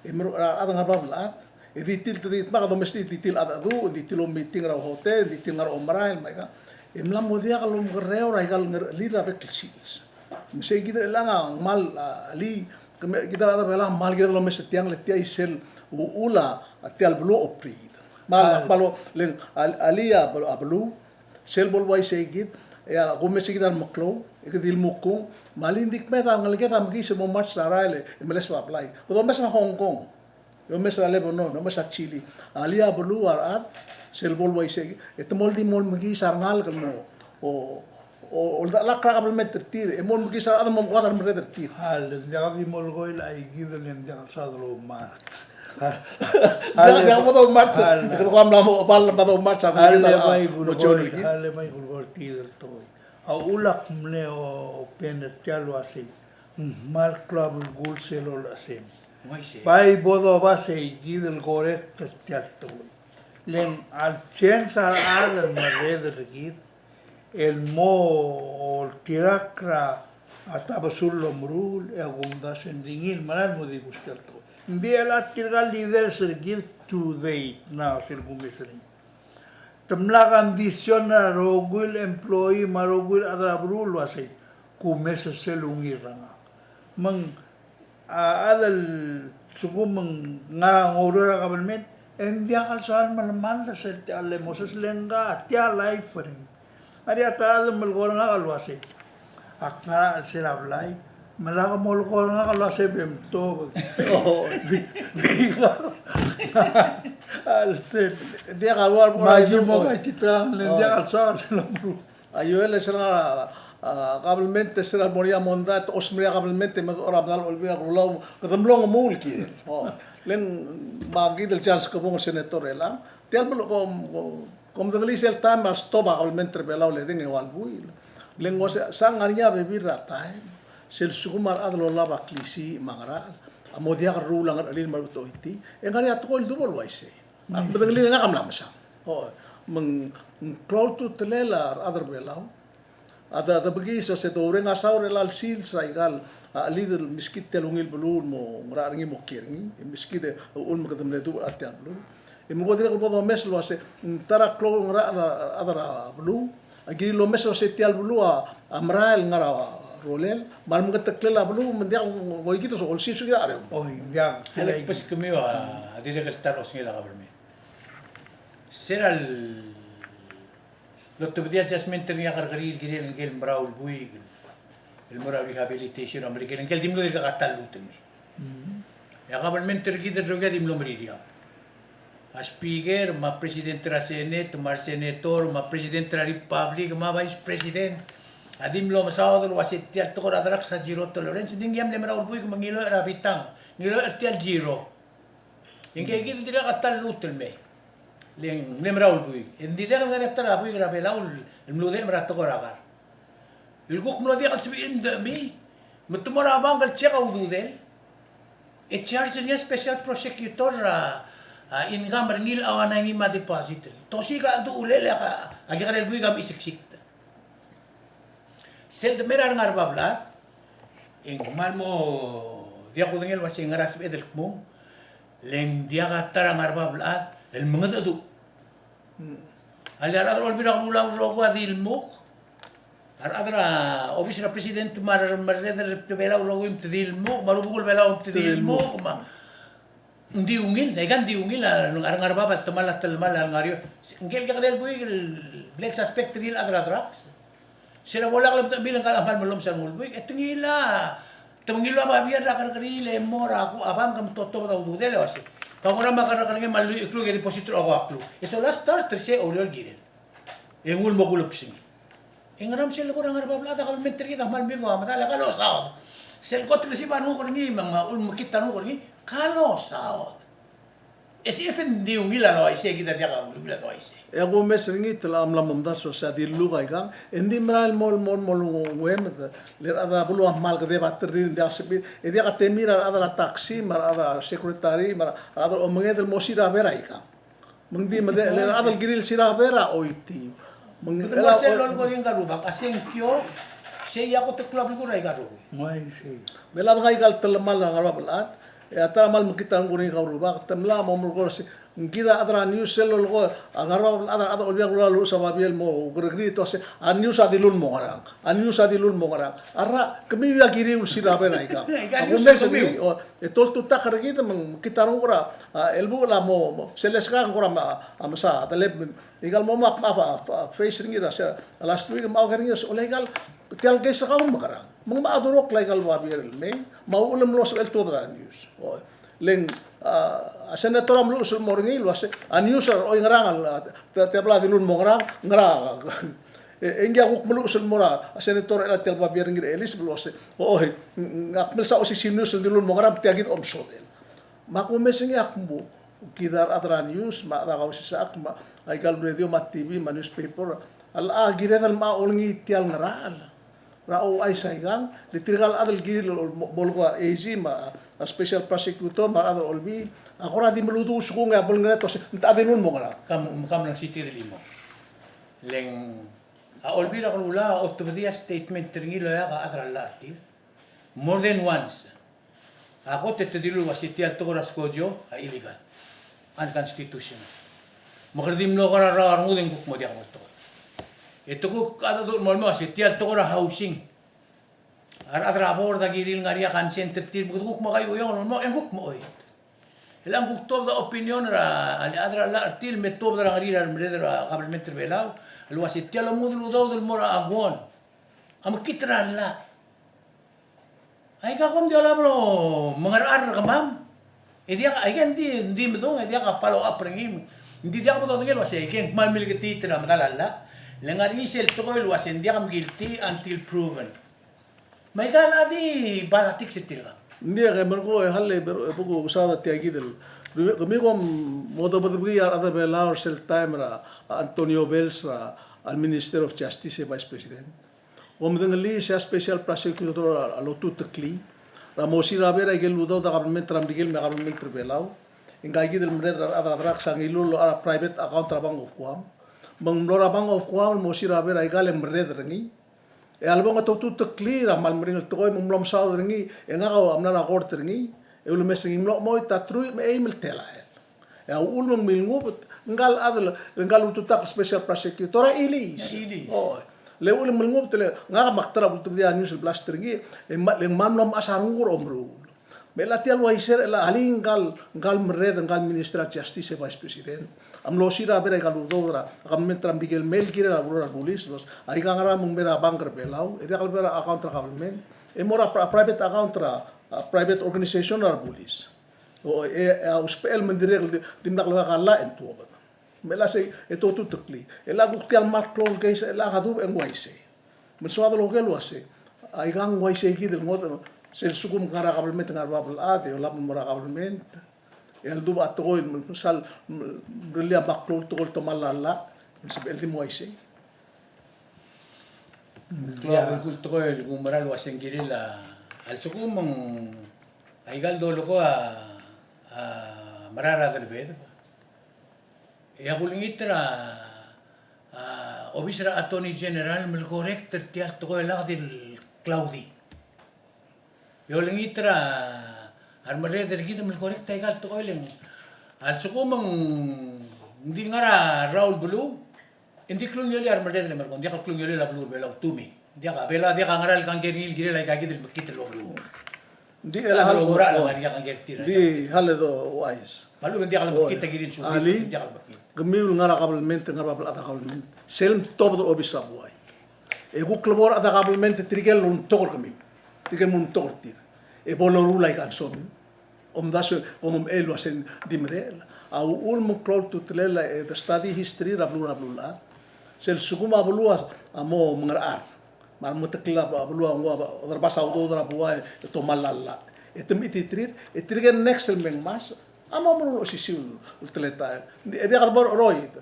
e meruul a rechad el ngar er a bab el chad, e di tir, di tir, me kede omes di tir a chedecheduch, di tir el omeeting er a hotel, di tir el ngar er a omerael, me aika. E mla mo diak lomekerreu er aika el ngerechelir er a bek el sils. Me sei kid er chelechang a kmal, a, alii, kemiu, kid a rechad er chelechang a kmal kired el omes er tiang le tia a sel uchul a tia el beluu a operate. Kmal, kmal, le ng, al-, alii a bel-, a beluu, sel bo el uaisei kid, e a kumes er kid a remeklou, e kede di lmukung, me alii ng di kmeed a ngeleked a mekiis el mo march er a rael e meles er a blai. Kede omes er a Hong Kong. E omes er a Lebanon, e omes er a Chile. Alii a beluu a rechad, sel bo el uaisei, e te mo di mo mekiis a rengalek el mo, o, o, oldechelakl er a kabelment er tir, e mo mekiis a rechad el mo mekoad a remerreder er tir. Hal, ng diak di mo lekoi el aikid el ng diak el soad el oumarch. Hal, diak, diak bo doumarch. Hal, e kede kuk mla mo, bal, mla doumarch a, hal, e bai kulekoi, hal, e bai kulekoi er tir el tekoi. A uchul ak mle open er tia el uasei. Ng kmal klou a belkul sel olechesem. Bai bo dobas e kid el correct er tia el tekoi. Le ng a le chance a rechad el merreder er kid el mo oltirakl er a tabesul el omeruul e a kumdasu e ng di ngii el merael el mo dibus tia el tekoi. Ng di el a tirka el leaders er kid to date now sel kumes er ngii. Te mla condition er a rokui el employee me a rokui el chad er a beluu el uasei, kumes er sel ungil er ngak. Me ng a chad el lsekum ng ngar er a ngoureor er a kabelment, e ng diak el soal melemall er sel tia el lemos, le ngka tia el life er ngii. Ngar er ngii a ta el chad el melekoi er ngak el uasei, ak ngar er a chelsel a blai, me lak molekoi er ngak el uasei bem tobed. Di, di, a chelsel. Diak a ua, me a ki mo bai titang, le diak el soal sel omeruul. A Joel e sel ngar er a, a, kabelment, e sel mo er ngii a mondai, te osmerii a kabelment, e me dechor a medal Olbiil er a Kelulau, kede mlo ngemuul el kirel. O, le ng me a kid el chance ke bong el senator er chelechang. Tia el beluu kom, kom, kom dengelii sel taem a stop a kabelment er a Belau el edei e ua el buil. Le ng uase, se ngar er ngii a bebil er a taem, sel lsekum a rechad el olab a klisiich me a ngerachel a mo diak el ruul a ngerchelir me a lechub e te choitii, e ngar er ngii a tekoi el duubech el uaisei. Ak medengelii e ngak a mla mesang. O, me ng klou a ultutelel a rechad er a Belau a de, de bekiis el uase doureng a saul er chelecha el sils er aika el, a, chelid el meskid tia el ungil beluu el mo ngerachel er ngii, mo kiei er ngii, e meskid e uchul me kede mle duubech er tia el beluu. E me ng ko dirrek el bo domes el uase, ng ta er a klou el ngerachel a rechad er a beluu a kirir el omes el uase tia el beluu a, a merael el ngar er a rolel, me a remengeteklel a beluu, me ng diak ngoikid el uase olsiseb er kid a chereomel. Oi, ng diak. A le kbeskemiu a dirrek el ta er a osengel a kabelment. Se er a lotebedii a judgment er ngii a kerrekeriil el kirel ngike el merau el buik el mo er a rehabilitation er a Merikel, ngike el di mlo dirkak a ta el lluut el mei. E a kabelment er kid el rokui a di mlo meririau. A speaker, me a president er a Senate, me a resenator, me a president er a Republic, me a vice president, a di mlo mesaod el uase tia el tekoi er a drugs a zero tolerance, ng di ngii a mle merau el buik me ng ngiloch er a bitang, ngiloch er tia el zero. E ngike kid a dirkak a ta el lluut el mei. Le ng mle merau el buik. E ng dirrek el ngar er a ta er a buik er a Belau el mludechem er a tekoi er a kar. El kuk mlo diak el sebechir el mdechemii, me te mo er a bank el check a ududel, e charge er ngii a special prosecutor er a, a, income er ngii el ua ngii me a deposit. Te osiik a cheldecheduch el ua a, a kekerei el buik a mechiseksikd. Sel de mei er a rengar er a bab el chad, e ng kmal mo diak kudengei el uase ngera sebeched el kmung, le ng diak a ta er a ngar er a bab el chad el mengedecheduch. A le a rechad er a Olbiil er a Kelulau el rokui a di lmuk, a rechad er a obis er a president me a remerreder er a Belau el rokui me te di lmuk, me a rubekul Belau me te di lmuk, me a Ng di ungil, aika ng di ungil a rengar er a bab a temall a telemall a rengar er eou. Ngike el kekerei el buik el bla el suspect er ngii el chad er a drugs. Se er a bo lak lebdechemii el ngka el kmal mellomes a rengul buik, e te ngilai, te ngilai a babier er a kerrekeriil e mo er a kuk a bank me te otobed a ududel e uase, ka ngera me a kerrekerengem a lluich el kluk e deposit er a okeua el kluk. E sola start er sei a ureor el kirel. E nguu el mo kulebkesengii. E ngera me sel lebo er a ngar er a bab el chad a kabelment er kid a kmal mle ko a medal e ka losaod. Sel kot el receive a renguk er ngii me ng, me a ulmekngit a renguk er ngii, ka losaod. E se e ng di ungil a loisei, kid a diak a ungil a loisei. E a kumes er ngii te locha mla momdasu el uase a diluk aikang, e ng di merael el mo, mo, mo lunguemed, le a rechad er a beluu a kmal kedeb a terrir, ng diak a sebechir, e diak a temir a rechad er a taxi, me a rechad er a secretary, me a rechad er a omenged el mo siraber aikang. Me ng di medechel, le a rechad el kirir el siraber a oitii. Me ng, kede mo sel lolekoi ngika el rubak, a sengkio, sei a kot el klou a belkul er aika el rokui. Ng uaisei. Me a dengai aika el telemall er a ngar er a bab el chad, e a ta er a kmal mekngit a renguk er ngika el rubak, te mla mo melekoi el uase, ng kid a chad er a news sel lolekoi a ngar er a bab el chad, a rechad er a Olbiil er a Kelulau a luches a babier el mo kerrekeriil e te uase, a news a dilu el mo ngerang, a news a dilu el mo ngerang. A rechad, kemiu a kiriu el siraber aikang. Aikang a news er kemiu. A kumes er ngii, o, E te oltutakl er kid me ng mekngit a renguk er a, a, el buchel a mo, mo, sel leskak ng kora me, a, mesa, deleb, ikal mo mak, a, a, a, face er ngii er a, se, last week, me a oker er ngii, ole ikal, tia el case er kau mekerang. Me ng mla durokl aikal babier el mei, me a uchul me ng mlo sebechel el tuobed a news. O, le ng, a, a senator a meluches el mo er ngii el uase, a news a, oi ngerang, a, te, te bla dilu el mo ngerang, ngerang. E, e ngii a kuk meluches el mo er a, a senator er chelecha tia el babier er ngii er a Elizabeth el uase, o, oi, ng, ng, ak milsa osisiu el news el dilu el mo ngerang, tia kid a omesodel. Me a kumes er ngii a kmo, kid a rechad er a news, me a chad er a Kausisechakl, me aikal radio, me a TV, me a newspaper, a locha kired el mo olengit tia el ngerachel er a ouchais aikang, le tirkal chad el kirir el mo, mo leko a AG, me a, a special prosecutor me a rechad er a Olbiil a kora di meludu a lsekum e a bo lengerenger e te uase ng techa a dilu el mo ngerang. Kam, kam ngar er a city er a Imo. Le ng a Olbiil er a Kelulau a otobedii a statement er ngii el oeak a chad er a llach er tir more than once. A kot e te dilu el uase tia el tekoi er a skojo a illegal, unconstitutional. Me kede di mlo kora rrau a rengud e ng kuk mo diak bo el tekoi. E te kuk a dedu el mo el mo uase tia el tekoi er a housing, a rechad er a board a kirir el ngar er ngii a consent er tir, me kede kuk mo kaiueong el mo, e ng kuk mo oit. E le ng kuk tuobed a opinion er a, a le chad er a llach er tir el me tuobed er a ngerir a remerreder er a government er a Belau el uase tia el omengudel udoud el mo er a aguon a mekngit er a llach. Aika kom di olab el mengerechar er kemam. E diak, aika ng di, ng di medung, e diak a follow up er ngii. Ng di diak bo dodengei el uase aika ng kmal milketiit er a medal a llach. Le ngar er ngii sel tekoi el uase ng diak mguilty until proven. Me aika el di politics er tirka. Ng diak e merkong e hale, pero e bo kusaod a tia kid el. Kemiu kom mo debedebekii a rechad er a Belau er sel taem er a Antonio Bells er a, a Minister of Justice e Vice President. Kom medengelii se a special prosecutor a lotuteklii er a mo siraber aike el udoud er a government er a Merikel me a government er a Belau. E ngka kid el merreder er a rechad er a drugs a ngiluu el locha er a private account er a Bank of Guam. Me ng mlo er a Bank of Guam el mo siraber aika el merreder er ngii. E a lebong e te otuteklii er a kmal meringel tekoi me ng mlo mesaod er ngii, e ngak a mla er a court er ngii, e ulemes er ngii, ng mlo chemoit a truich me a eim el telael. E a uchul me ng milngubet, ngka el chad el, ngka el ultutakl el special prosecutor a release. A release. Oi. Le uchul me ng milngubet, le ngak a mekngit er a ultebedii a news el blast er ngii, e ma, le ng kmal mlo mechas a renguk er a omeruul. Me chelecha tia el uaisei er chelecha, alii ngka el, ngka el merreder, ngka el Minister er a Justice e Vice President a mlo siraber aika el udoud er a government er a Merikel el mei el kirel a beluu er a rebulis, el uase aika a ngar er a, me ng mei er a bank er a Belau, e diak el mei er a account er a government, e mo er a pri-, private account er a, a private organization er a rebulis. O, e, e a usbechel me ng dirrek el di, dimlak loia a llach e ng tuobed. Me chelecha sei e te otuteklii. E chelecha kuk tia el kmal klou el case, e chelecha a dubech e ng uaisei. Me ng soad el oker el uase aika ng uaisei kid el ngodech, sel lsekum ng ngar er a government, ngar er a bab el chad e olab el mo er a government, e a ledubech a tekoi el sal mrellii a meklou el tekoi el tomall a llach, me ng sebechel di mo uaisei. Klou a belkul tekoi el kumerang el uase ng kirel a, a lsekum ng aika el dolekoi a, a mera er a delebedeb, e a kulengit er a, a obis er a Attorney General el correct er tia el tekoi el lak di el klaudii. E olengit er a remerreder er kid me le correct aika el tekoi el ng, a lsekum ng di ngar er a rrau el beluu, e ng di klungiolel a remerreder el merkong, ng diak el klungiolel a beluu er a Belau, to me. Ng diak a Belau, diak a ngera el kangkei er ngii el kirel aika kid el mekngit el beluu. Ng di el a hal ko, ng di hal e do uaisei. Alii, kemiu el ngar er a kabelment, ngar er a bab el chad er a kabelment, sel mtobed er a obis er a buai, e kuk lebo er a rechad er a kabelment e tirke el ulmtok er kemiu, tirke el ulmtok er tir, e bo loruul aika el somiu. Omdasu e kom omechei el uase ng di medechel. A uchul me ng klou a ultutelel e de study history er a beluu, er a beluulechad. Sel lsekum a beluu a mo mengerechar me a remeteklel a beluu a nguu a oderbas a udoud er a buai e tomall a llach, e te mechititerir, e tirke el next el me ngmasech a mo meruul a osisiu el teletael. E diak de bo er a cheroid,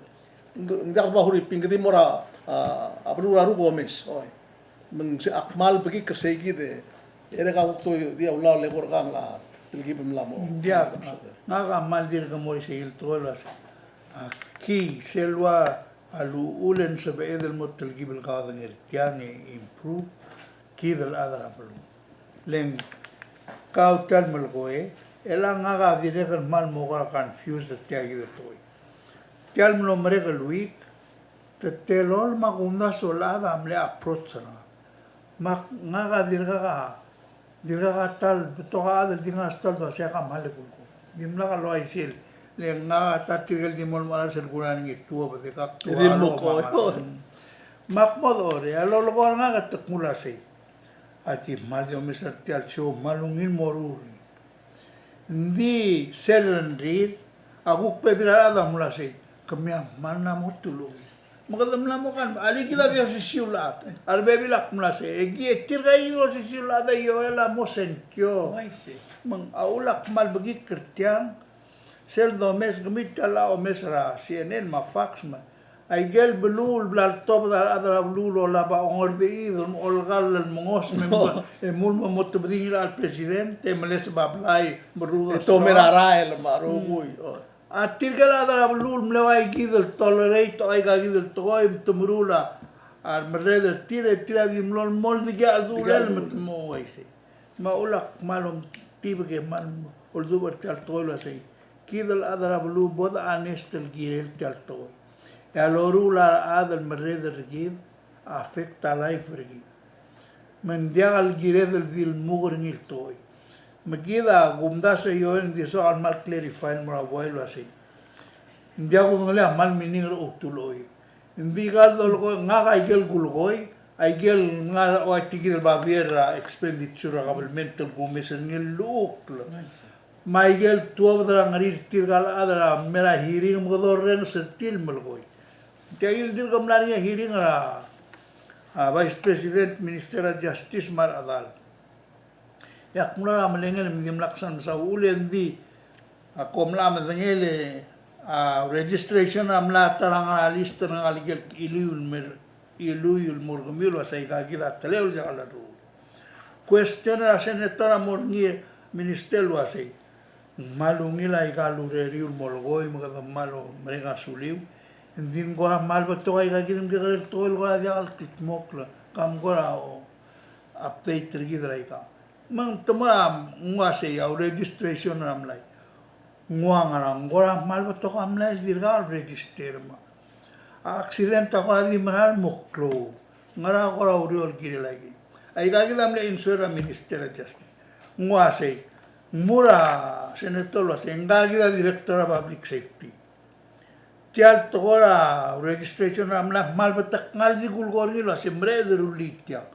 e diak de bo er a Huriping, ke di mo er a, a, a beluu er a Ruk e omes. Oi. Me ng se ak kmal bekikl er sei kid e, e dirrek a kuk di a ulaol e ko er kang a telkib el mla mo. Ng diak, ngak a kmal dirk mo er isei el tekoi el uase, a, key sel ua a luchul e ng sebeched el mo telkib el kaodengei er tiang e improve kid el chad er a beluu. Le ng kau tia el melekoi, e le ngak a dirrek el kmal mo kora confused er tia kid el tekoi. Tia el mlo merek el week, te telolem a kumdasu el chad a mle approach er ngak. Me ak, ngak a dirkak a, dirkak a ta el betok a chad el di ngar er a start el uase ak kmal kulekoi. Dimlak el uaisei. Le ngak a ta tirke el di mo lemechar sel kuna er ngii e tuobed e kak tuobed. Me ak mo dechor e a lolekoi er ngak e te kmo uasei, a di kmal di omes er tia el show, kmal ungil mo ruul. Ng di sel rengrir a kuk bebil a rechad a mla sei, kemiu a kmal mla mo tuloi. Me kede mla mo kan, alii kid a di osisiu el chad. A rebebil a kmal sei, e ki, e tirka kid el osisiu el chad a Joel a mo sengkio. Uaisei. Me ng a uchul a kmal bekikl er tiang, sel domes, kemiu tia el omes er a C N N me a Fox me Aike el beluu el bla ltobed a rechad er a beluu el olab a ongerdeid el mo olkall el mengos me mo, e mul mo motebedii ngii er a president e meleseb a blai me rudolf e te omer a rael me a rokui. A tirke el chad er a beluu el mle ua ikid el tolerate a ikakid el tekoi me te meruul a remerreder er tir e tir a di mlo el mo dikea el dulel me te mo uaisei. Me a ulak kmal omtibek e kmal oldubech er tia el tekoi el uasei, kid el chad er a beluu bo de honest el kirel tia el tekoi. E a loruul a rechad el merreder er kid a affect a life er kid. Me ng diak el kired el di lmuk er ngii el tekoi. Me kid a kumdasu e Joel, ng di soak el kmal clarify el mo er a buai el uasei, ng diak kudengelii a kmal meaning er a utuloid. Ng di kal dolekoi, ngak a ikel kulekoi, a ikel ngar er a uaikid el babier er a expenditure er a government el kumes er ngii el llechukl. Me a ikel tuobed er a ngerir tirka el chad er a mera hearing me kede orrenges er tir el melekoi. Tia kid el dirk mla er ngii a hearing er a, a Vice President, Minister er a Justice me a rechedal. E ak mlo er a melengel me dimlak sal mesaul e ng di, a, kom mla medengei e a registration a mla ta er a ngar er a list er ngak el ikel iluiu el mer, iluiu el mo er kemiu el uasei aika kid a teleu el diak lerruul. Question er a senator a mo er ngii, Minister, el uasei, ng kmal ungil aika el ureriu el molekoi me kede kmal mereng a suliu. Ng di ng kora kmal betok aika kid el mekekerei el tekoi el kora diak el kldmokl. Kam kora, o, update er kid er aika. Me ng te mo er a, ng uasei a registration er a mlai. Ng ua ngera, ng kora kmal betok a mlai el dirkak el register me a accident a kora di mera el mo klou. Ngera kora uriul el kirel aike. Aika kid a mle answer er a Minister er a Justice. Ng uasei, ng mo er a senator el uasei, ngka kid a director er a public safety. Tia el tekoi er a registration er a mlai a kmal betok, ng kmal di kulekoi er ngii el uasei mereched el rullii tiang.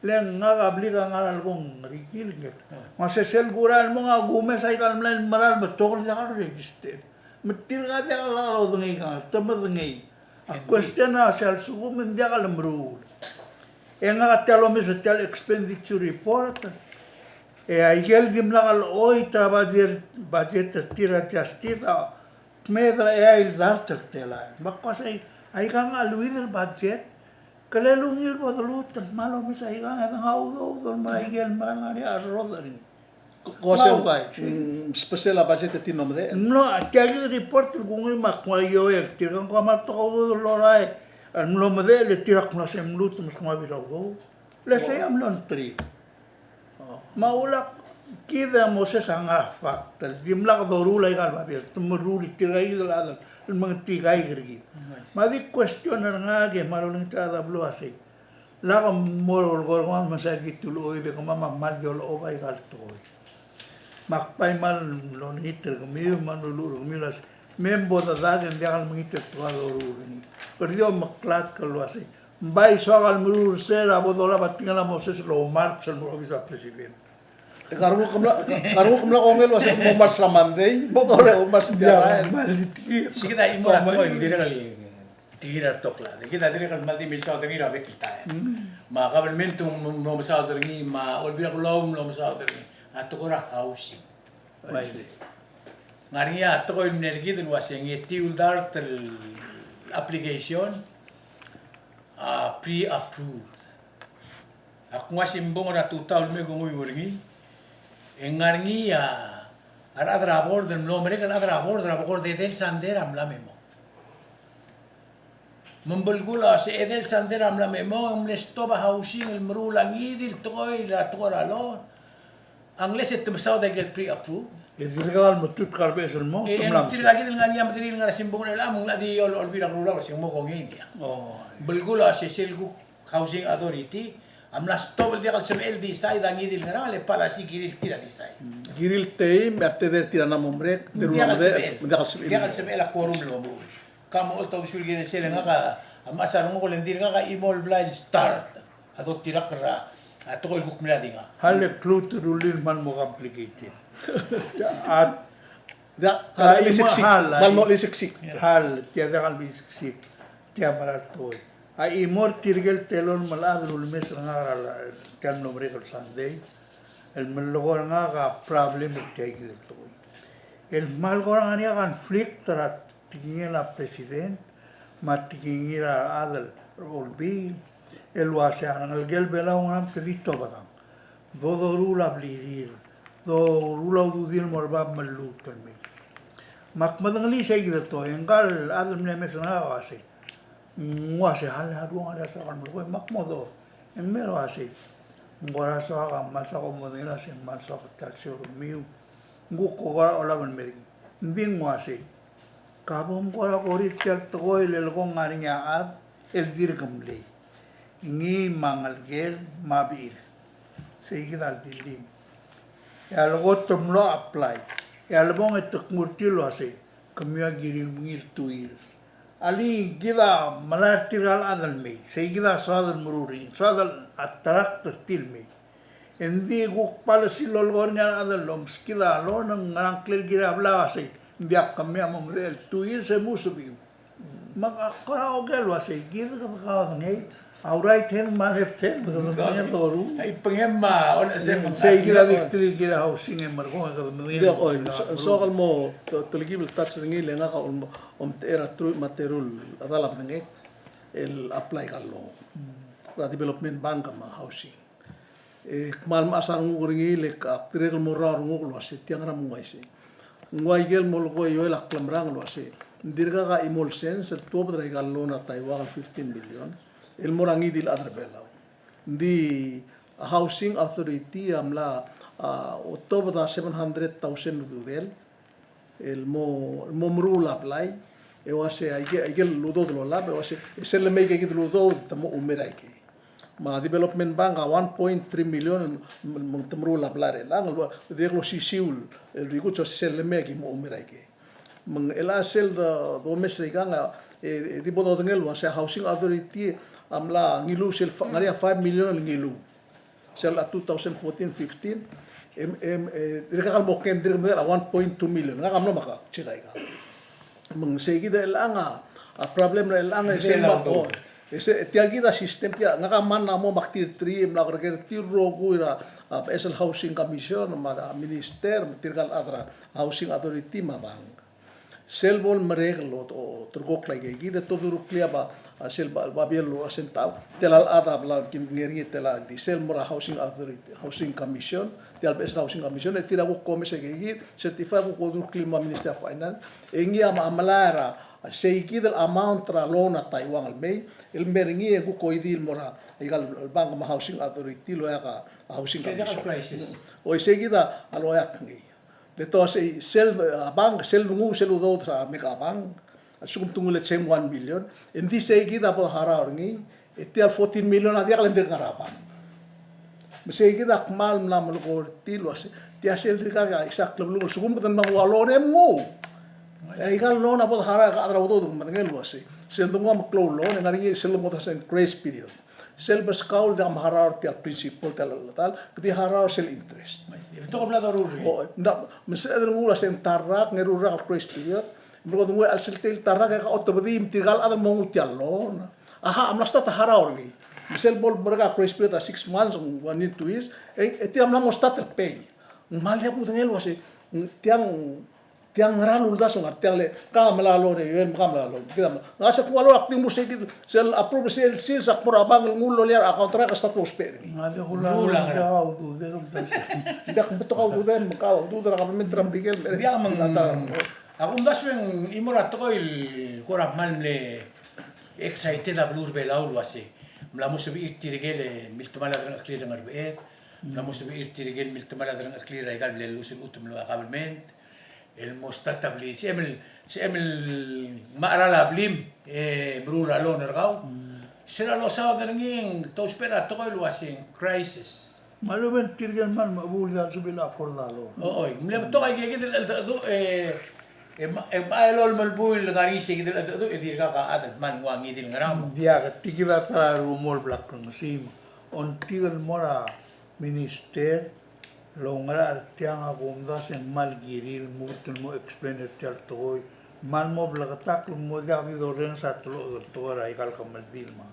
Le ngak a blik a ngar er a lekong er ngii el nget. Ng uasei sel kurael el mong a kumes aika el mlai el mera el betok el diak el register. Me tirka diak el lodengei, ka te medengei. A question a sel lsekum ng diak el meruul. E ngak a tia el omes er tia el expenditure report, e a ikel dimlak el choit er a budget, budget er tir er a Justice a kmeed er a eai el dart el telael. Me ak uasei, aikang a leuid el budget, kele ungil bo deluut el kmal omes aikang e dengau udoud el mera ikel mera el ngar er ngii a rrodech er ngii. Ko, ko se, mm, special a budget e tir a mlo medechel. Mlo, tia kid el report el kungei me ak ngua ioel, tirkang ko a kmal betok a udoud el lorael el mlo medechel e tir a kmo se mluut me se kmo a bira udoud. Le sei a mlo ntrii. Me a ulak kid a Moses a ngar er a fact el dimlak doruul aika el babier, te meruul tirka kid el chad el mengetikaik er kid. Me a di question er ngak e kmal olengit er a chad a beluu a sei, lak mo er a olekoi er kemam el mesa kid el ulochoid e kemam a kmal di olechob aika el tekoi. Me ak bai kmal olengit er kemiu, kmal luluuch er kemiu el uasei, me bo dedak e ng diak el mengit el tekoi a doruul er ngii. Kede di omeklatk el uasei, ng bai soak el meruul er se er a bo dolab a tekingel a Moses el omarch el mo er a obis er a president. E ka renguk e mla, ka renguk e mla kongei el uasei mo march er a Monday, mo dole omarch er tia el rael. Kmal di tekingel. Sei kid a chimo er a tekoi el dirrek el tekingel a rebetok el chad. Kid a dirrek el kmal di milsaod er ngii er a bek el taem. Me a government a mlo mesaod er ngii, me a Olbiil er a Kelulau a mlo mesaod er ngii. A tekoi er a housing. Bai. Ngar er ngii a tekoi el mle er kid el uasei ng etiu el dart el application a pre-approved. Ak nguu a simbung er a tutau el me kunguiu er ngii, e ng ngar er ngii a rechad er a board el mlo merek el chad er a board er a bo kora edei el sandei er a mla me mong. Me ng belkul a se edei el sandei er a mla me mong, ng mle stop a housing el meruul a ngii di el tekoi er a tekoi er a loan. Unless e te mesaod aike el pre-approve. E dirkak el metutk a rebeches el mong, e te mla tirka kid el ngar er ngii a mederir el ngar er a simbung er chelechang, me ng mla di Olbiil er a Kelulau a se ng mo kongei ngii. Belkul a se sel kuk Housing Authority a mla stop el diak el sebechel el decide a ngii di el ngerang, le policy kirir tir a decide. Kirir el teim, me a tedei er tir a mla mo merek, ng diak el sebechel, ng diak el sebechel a quorum el omuchel. Ka mo oltaut a usulir el kirel sel ngak a mechas a renguk el ng dirkak a chimo el blai el start a dotirakl er a tekoi el kuk mla di ngak. Hal e klou a rullii el kmal mo complicated. A, a chimo, hal, hal, tia diak el mesiksik. Tia mera el tekoi. A chimo er tirke el telolem el chad el ulemes er ngak er a, tia el mlo merek el sandei el melekoi er ngak a problem er tia kid el tekoi. El kmal kora ngar er ngii a conflict er a tekingel a president me a tekingir a rechad el olbiil el uasei a rengelekel Belau a ngera me te di tobedang. Dodoruul a blirir, doruul a ududir el mo er bab me lluut el mei. Me ak medengelii sei kid el tekoi, e ngka el chad el mle mes er ngak a uasei, ng uasei, "Chale, a ruang er a soak el melekoi?" Me ak mo dechor, e ng mei el uasei, "Ng kora soak a kmal soak a omdengei el uasei ng kmal soak tia el show er kemiu. Ng kuk kora olab el mer ngii." Ng di ng uasei, "Ka bo mkora korir tia el tekoi el lekong ngar er ngii a chad el dirk mlei. Ngii me a ngelekel me a bechil." Sei kid a ledilim. E a lekot el mlo apply, e a lebong e te kmu er tir el uasei, "Kemiu a kirir ngii el two years." Alii, kid a melai er tirka el chad el mei, sei kid a soad el meruul er ngii, soad el attract er tir el mei. E ng di kuk policy el lolekoi er ngii a rechad el omeskid a loan, ng ngerang ngklel kirir a blai a uasei, "Ng diak, kemiu a mo medechel two years e mo sebechiu." Me ak kora oker el uasei, kid kede kaodengei a right hand me a left hand, kede medengei el doruul. Ai, pengem me a, o, sei kid a di tir kirir a housing e merekong, kede medengei. Oi, so, so kal mo te-, telkib el touch er ngii, le ngak a om-, omtechei er a truich me a teru el chedal a bedengek el apply a loan er a Development Bank me a housing. E kmal mechas a renguk er ngii, le ak dirrek el mo rrau a renguk el uasei, "Tiang er a me ng uaisei?" Ng ua ikel molekoi Joel a klemerang el uasei, "Ng dirkak a chimo el sens el tuobed er aika el loan er a Taiwan el fifteen million el mo er a ngii di el chad er a Belau." Ng di a Housing Authority a mla, a, otobed a seven hundred thousand el ududel el mo, mo meruul a blai, e uasei aike, aike el udoud el olab, e uasei, e sel lemei aike kid el udoud te mo oumei er aikei. Me a Development Bank a one point three million me, me te meruul a blai er chelechang, el ua, dirrek el osisiu el, el rikuts el uasei sel lemei aki mo oumei er aikei. Me ng chelecha sel de, domes er aikang, e, e di bo dodengei el uasei a Housing Authority a mla ngiluu sel fa-, ngar er ngii a five million el ngiluu. Sel a two thousand fourteen fifteen, em, em, e, dirkak el mo ken, dirk medal a one point two million. Ngak a mlo mak a check aika. Me ng sei kid er chelechang a, a problem er chelechang e sel ma, o, e se, tia kid a system tia, ngak a mla mo mak tir three, mla oker er tir el rokui er a, a, Beches el Housing Commission, me a, a, minister, me tirka el chad er a Housing Authority, me a bank. Sel bo lemerek el ot-, o-, oterekokl aike kid, e te odureklii a ba, a, sel ba, babier el ua sentau, tela el chad a bla kim ngar er ngii, tela di sel mo er a Housing Authority, Housing Commission, tia el Beches el Housing Commission, e tir a kuk omes aike kid, certify, kuk odureklii el mo er a Ministry of Finance, e ngii a me-, a melai er a, a, sei kid el amount er a loan er a Taiwan el mei, el mer ngii e kuk oidii el mo er a, aika el bank me a Housing Authority, el oeak a Housing Commission. Oi, sei kid a loeak ngii. Le te uasei sel, a, bank, sel nguu, sel udoud er a Mega Bank a lsekum te nguu, let's say, one million, e ng di sei kid a bo harau er ngii, e tia el fourteen million a diak le ng dirk ngar er a bank. Me sei kid a kmal mla melekoi er tir el uasei, tia sel dirkak a isei a klebelung, lsekum kede mla nguu a loan e mnguu. E aika el loan a bo harau, e a chad er a udoud a medengei el uasei, sel denguu a meklou el loan, e ng ngar er ngii sel mo er a sel grace period. Sel beskau el diak mharau er tia el principal, tia el cheldall, ke di harau er sel interest. Betok el bla doruul er ngii. O, ng diak, me sel denguu el uasei ng ta el rak, ng eru el rak el grace period, me kede nguu a chelsel tia el ta el rak e ke otobedii me tirka el chad el mo nguu tia el loan. Aha, a mla start a harau er ngii. Me sel bo lemerek a grace period a six months, one year, two years, e, e tir a mla mo start el pay. Ng kmal diak kudengei el uasei, tiang, tiang ngera el uldasu el ngar tiang, le ka mla loan e Joel, me ka mla loan. Kid a mla. Ngak a se kuk a loan, ak di mo sei kid, sel approve sel sils, ak mo er a bank el nguu el loan er a account er ngak e start el ousbech er ngii. Ng diak kududem, ka ududem, ka ududem er a government er a Merikel. Diak me ng, a kumdasu e ng chimo er a tekoi el kora kmal mle excited a beluu er a Belau el uasei, mla mo sebechir tirke el miltemall a delengcheklir er a Ngerbeched, mla mo sebechir tirke el miltemall a delengcheklir er aika el mle lluus el chutem el ua government, el mo start a blim, sebechem el, sebechem el mecheral a blim, e meruul a loan er kau. Mm. Se er a losaod er ngii e te ousbech er a tekoi el uasei crisis. Me a lechub e ng tirke el kmal mechebuul el diak lsebechir el afford a loan. O, oi, mle betok aike kid el cheldecheduch, e, e, me, e, me a elolem el buil el ngar er ngii se kid el cheldecheduch, e dirkak a chad el kmal nguu a ngii di el ngerang. Ng diak, tia kid a ta er a rumor el bla klengesii. Ongtil el mo er a minister el oungerachel er tiang, a kumdasu e ng kmal kirir el lmuut el mo explain er tia el tekoi. Kmal mo bleketakl el mo diak di dorrenges a telechedel el tekoi er aika el kemeldiil me a.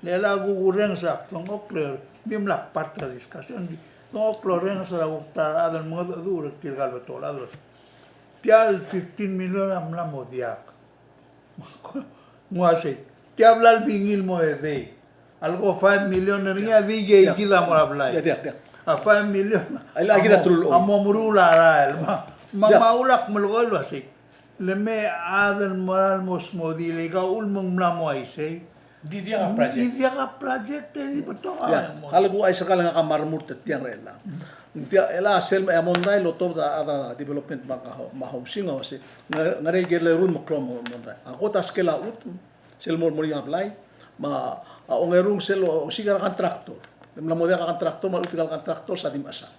Le a kuk urrenges a kdengchokl er, di mla part er a discussion, di kdengchokl el orrenges er a kuk ta er a chad el mengedecheduch er tirka el betok el chad. Tia el fifteen million a mla mo diak. Ng uaisei, tia blal bingil mo edei. A leko five million er ngii a di ikei kid a mo er a blai. Ia, ia, ia. A five million. A mo, a mo meruul a rael. Me, me, me a ulak melekoi el uaisei. Le me a chad el mera el mo smodii, le ika uchul me ng mla mo uaisei. Di diak a project. Di diak a project e di betok a mo. Kale ku uaisei kale ngak a mla remurt er tiang er chelechang. Ng tia el a sel me a mondai el otobed a, a development bank me a housing a uaisei. Ngar-, ngar er ngii a ikel eru el meklou a mondai. A kot a skel a chutem, sel mo, mo er ngii a blai, me a ongerung sel osiik er a contractor. Le mla mo diak a contractor, me a lechub e tirka el contractor a di mechesang.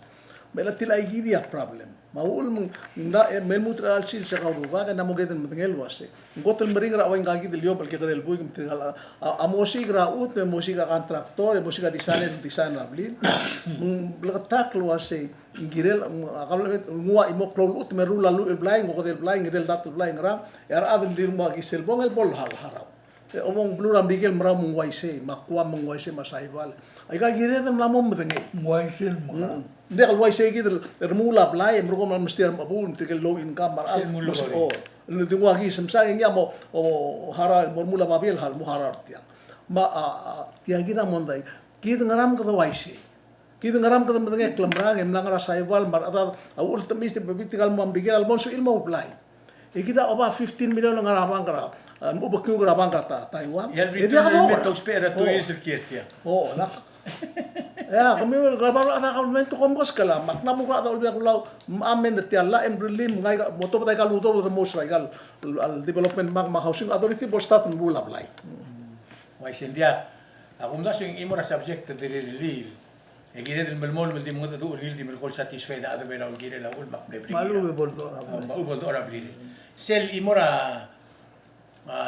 Me le tilecha ikid a problem. Me a uchul me ng, ng da, e, me lmuut er a chelsel se kau rubak, e ng mo kired el medengei el uaisei. Ng kot el meringel er a ua ngka kid el iob el kekerei el buik, me tirka el, a, a, a mo osiik er a chutem, e mo osiik er a contractor, e mo osiik a designer, design er a blil. Me ng bleketakl el uaisei. Ng kirel, a kabelment, ng ua chimo klou el chutem, me a ruul a lluich el blai, ng okedei el blai, ng edei el dart el blai, ngerang, e a rechad el di mo er a kisel bong el bo el ha-, harau. E, obong beluu er a Merikel el mera me ng uaisei, me a Guam me ng uaisei, me a Saipan. Aika kired el mla mo medengei. Ng uaisei el mera. Mm. Ng diak el uaisei kid el remuul a blai, e merekong me a mesterir a mechebuul, me tirke el low income, me a rechad, sel mul mo se-, o, el di nguu a kis, me se ngii a mo, o, harau, mo remuul a babier, el mo harau er tiang. Me a, a, tia kid a mondai. Kid ngera me kede uaisei. Kid ngera me kede medengei a klemerang, e mla ngar er a Saipan, me a rechad, a uchul me te mei e te bebil tirka el mo er a Merikel, a lebo el sebechir el mo blai. E kid a oba fifteen million el ngar er a bank er a, a, mo bekiu er a bank er a Ta-, Taiwan. E a return el me te ousbech er a two years el kiei er tiang. O, lak. Ia, kemiu el kora ua rechad er a kabelment e kom meskau, me ak mla mo kora olbiil a kulau, me a mend er tia el llach e ng rirellii, me ng aika, mo tobed aika el udoud el mo er aika el, el development bank me a housing authority bo el start el meruul a blai. Uaisei, ng diak. A kumdasu e ng chimo er a subject el rirellii. E kired el melemolem el di mengedecheduch er ngii el di merekong el satisfy a chad er a Belau el kirel a uchul me ak mle bring. Me a lechub e bo el dechor a blil. A, me a lechub e bo el dechor a blil. Sel chimo er a, a,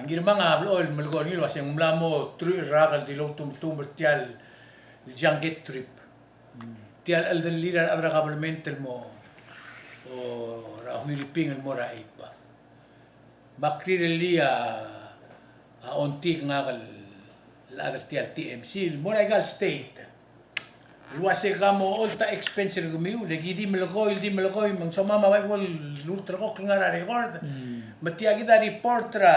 Ngirmang a blechoel el melekoi er ngii el uasei ng mla mo truich el rak el di loutumtuum er tia el junket trip. Tia el cheldellir a rechad er a kabelment el mo, o, er a Huiriping el mo er a Eipav. Me ak rirellii a, a ongtik ngak el chad er tia el T M C el mo er aika el state el uasei ka mo olt a expense er kemiu, le ki di melekoi, di melekoi, me ng soam a bai bo el ulterekokl el ngar er a record. Mm. Me tia kid a report er a,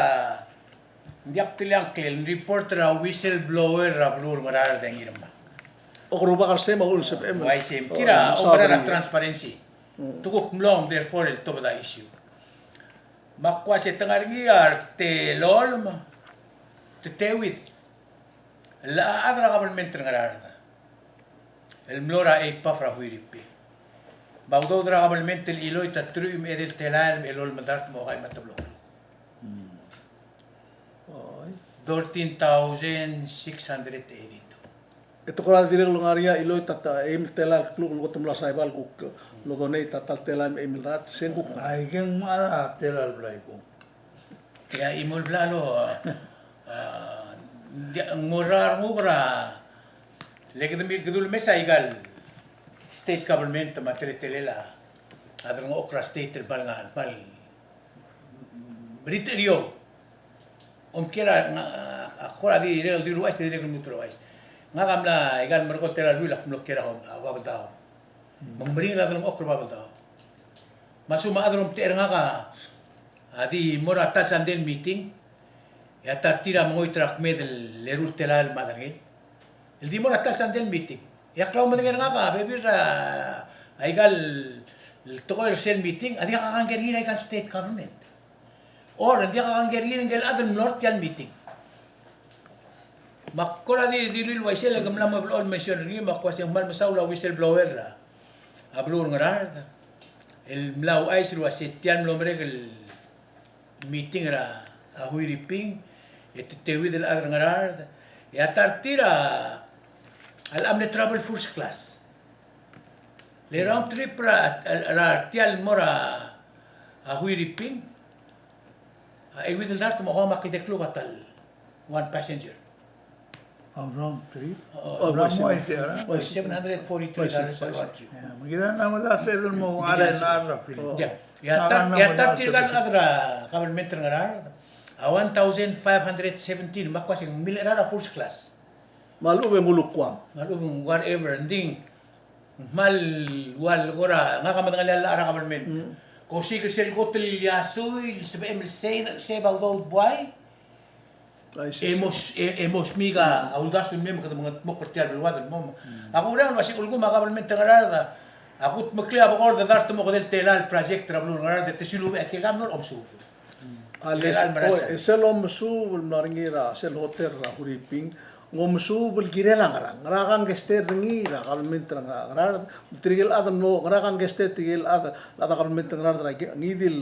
ng diak telia ngklel, report er a whistleblower er a beluu er a Ngaraard e Ngirmang. Okerubak er sei me a uchul me sebechem. Uaisei, me tir a oker er a transparency. Mm. Te kuk mlong, therefore, el tobed a issue. Me ak uasei te ngar er ngii a retelolem, teteuid el chad er a kabelment er a Ngaraard el mlo er a Eipav er a Huiriping. Me a udoud er a kabelment el chiloit a truich me a edei el telael me a elolem el dart me a okai me a teblo. Mm. Oi. Thirteen thousand six hundred eighty-two. E te kora dirrek el ngar er ngii a chiloit a ta, eim el telael el kluk el kot el mlo er a Saipan el kuk, lo donate a ta el telael me a eim el dart, se ng kuk. Aike ng mla er a telael el blai kung. Tia chimo el blai a lo, a, a, ng di, ng ua renguk er a, le kede mei, kede ulemes aika el state government me a teletelel a, a delengchokl er a state el kmal ngar, kmal merit er eou. Omkiei er a, a, a kora di dirrek el di uluuchais, te dirrek el lmuut el ouchais. Ngak a mla, aika el merekong el telael el ruul ak mlo kiei er a, a Babeldaob. Me ng meringel a delengchokl er a Babeldaob. Me a lsekum a chad el omtechei er ngak a, a di mo er a ta el sandei el meeting, e a ta er tir a mengoit er a kmeed el eru el telael me a derengel. El di mo er a ta el sandei el meeting. E a klaumereng er ngak a bebil er a, aika el tekoi er sel meeting, a diak a kangkei er ngii er aika el state government. Or, ng diak a kangkei er ngii er ngke el chad el mlo er tia el meeting. Me ak kora di, di dilu el uaisei le ke mla mo blechoel el mention er ngii, me ak uasei ng kmal mesaul a whistleblower er a, a beluu er a Ngaraard el mla ouchais el uasei tia el mlo merek el meeting er a, a Huiriping, e teteuid el chad er a Ngaraard, e a ta er tir a, a locha mle travel first class. Le round trip er a, er a, er tia el mo er a, a Huiriping, a euid el dart me a kuk me a kldei el kluk a ta el one passenger. A round trip? O, o, seven hundred forty-three dollars a round trip. Ia, me kid a mla mo er a sel mo R and R er a film. Ia, ia, a ta, ia, ta er tirka el chad er a government er a Ngaraard a one thousand five hundred seventeen, me ak uasei ng mle er a first class. Me a lechub e ng ulu Guam. Me a lechub e ng whatever, ng di ng kmal ua le kora, ngak a medengelii a llach er a government. Mm. Ke osiik er sel kot el iasui, el sebechem el sei, sei a udoud el buai. E mo, e, e mo smiik a uldasu el mei me kede mengedmokl er tia el beluad el mo. A kureng el uasei, ulekum a kabelment er a Ngaraard a kudmeklii a bekord e dart mo okedei el telael el project er a beluu er a Ngaraard e te silubech a tirka el mlo omesuub. A le, e sel omesuub el mla er ngii er a sel hotel er a Huriping, ng omesuub el kirel a ngerang, ngera kangkei a step er ngii er a kabelment er a Ngaraard, tirke el chad el mlo, ngera kangkei a step er tirke el chad, chad er a kabelment er a Ngaraard er a ngii di el,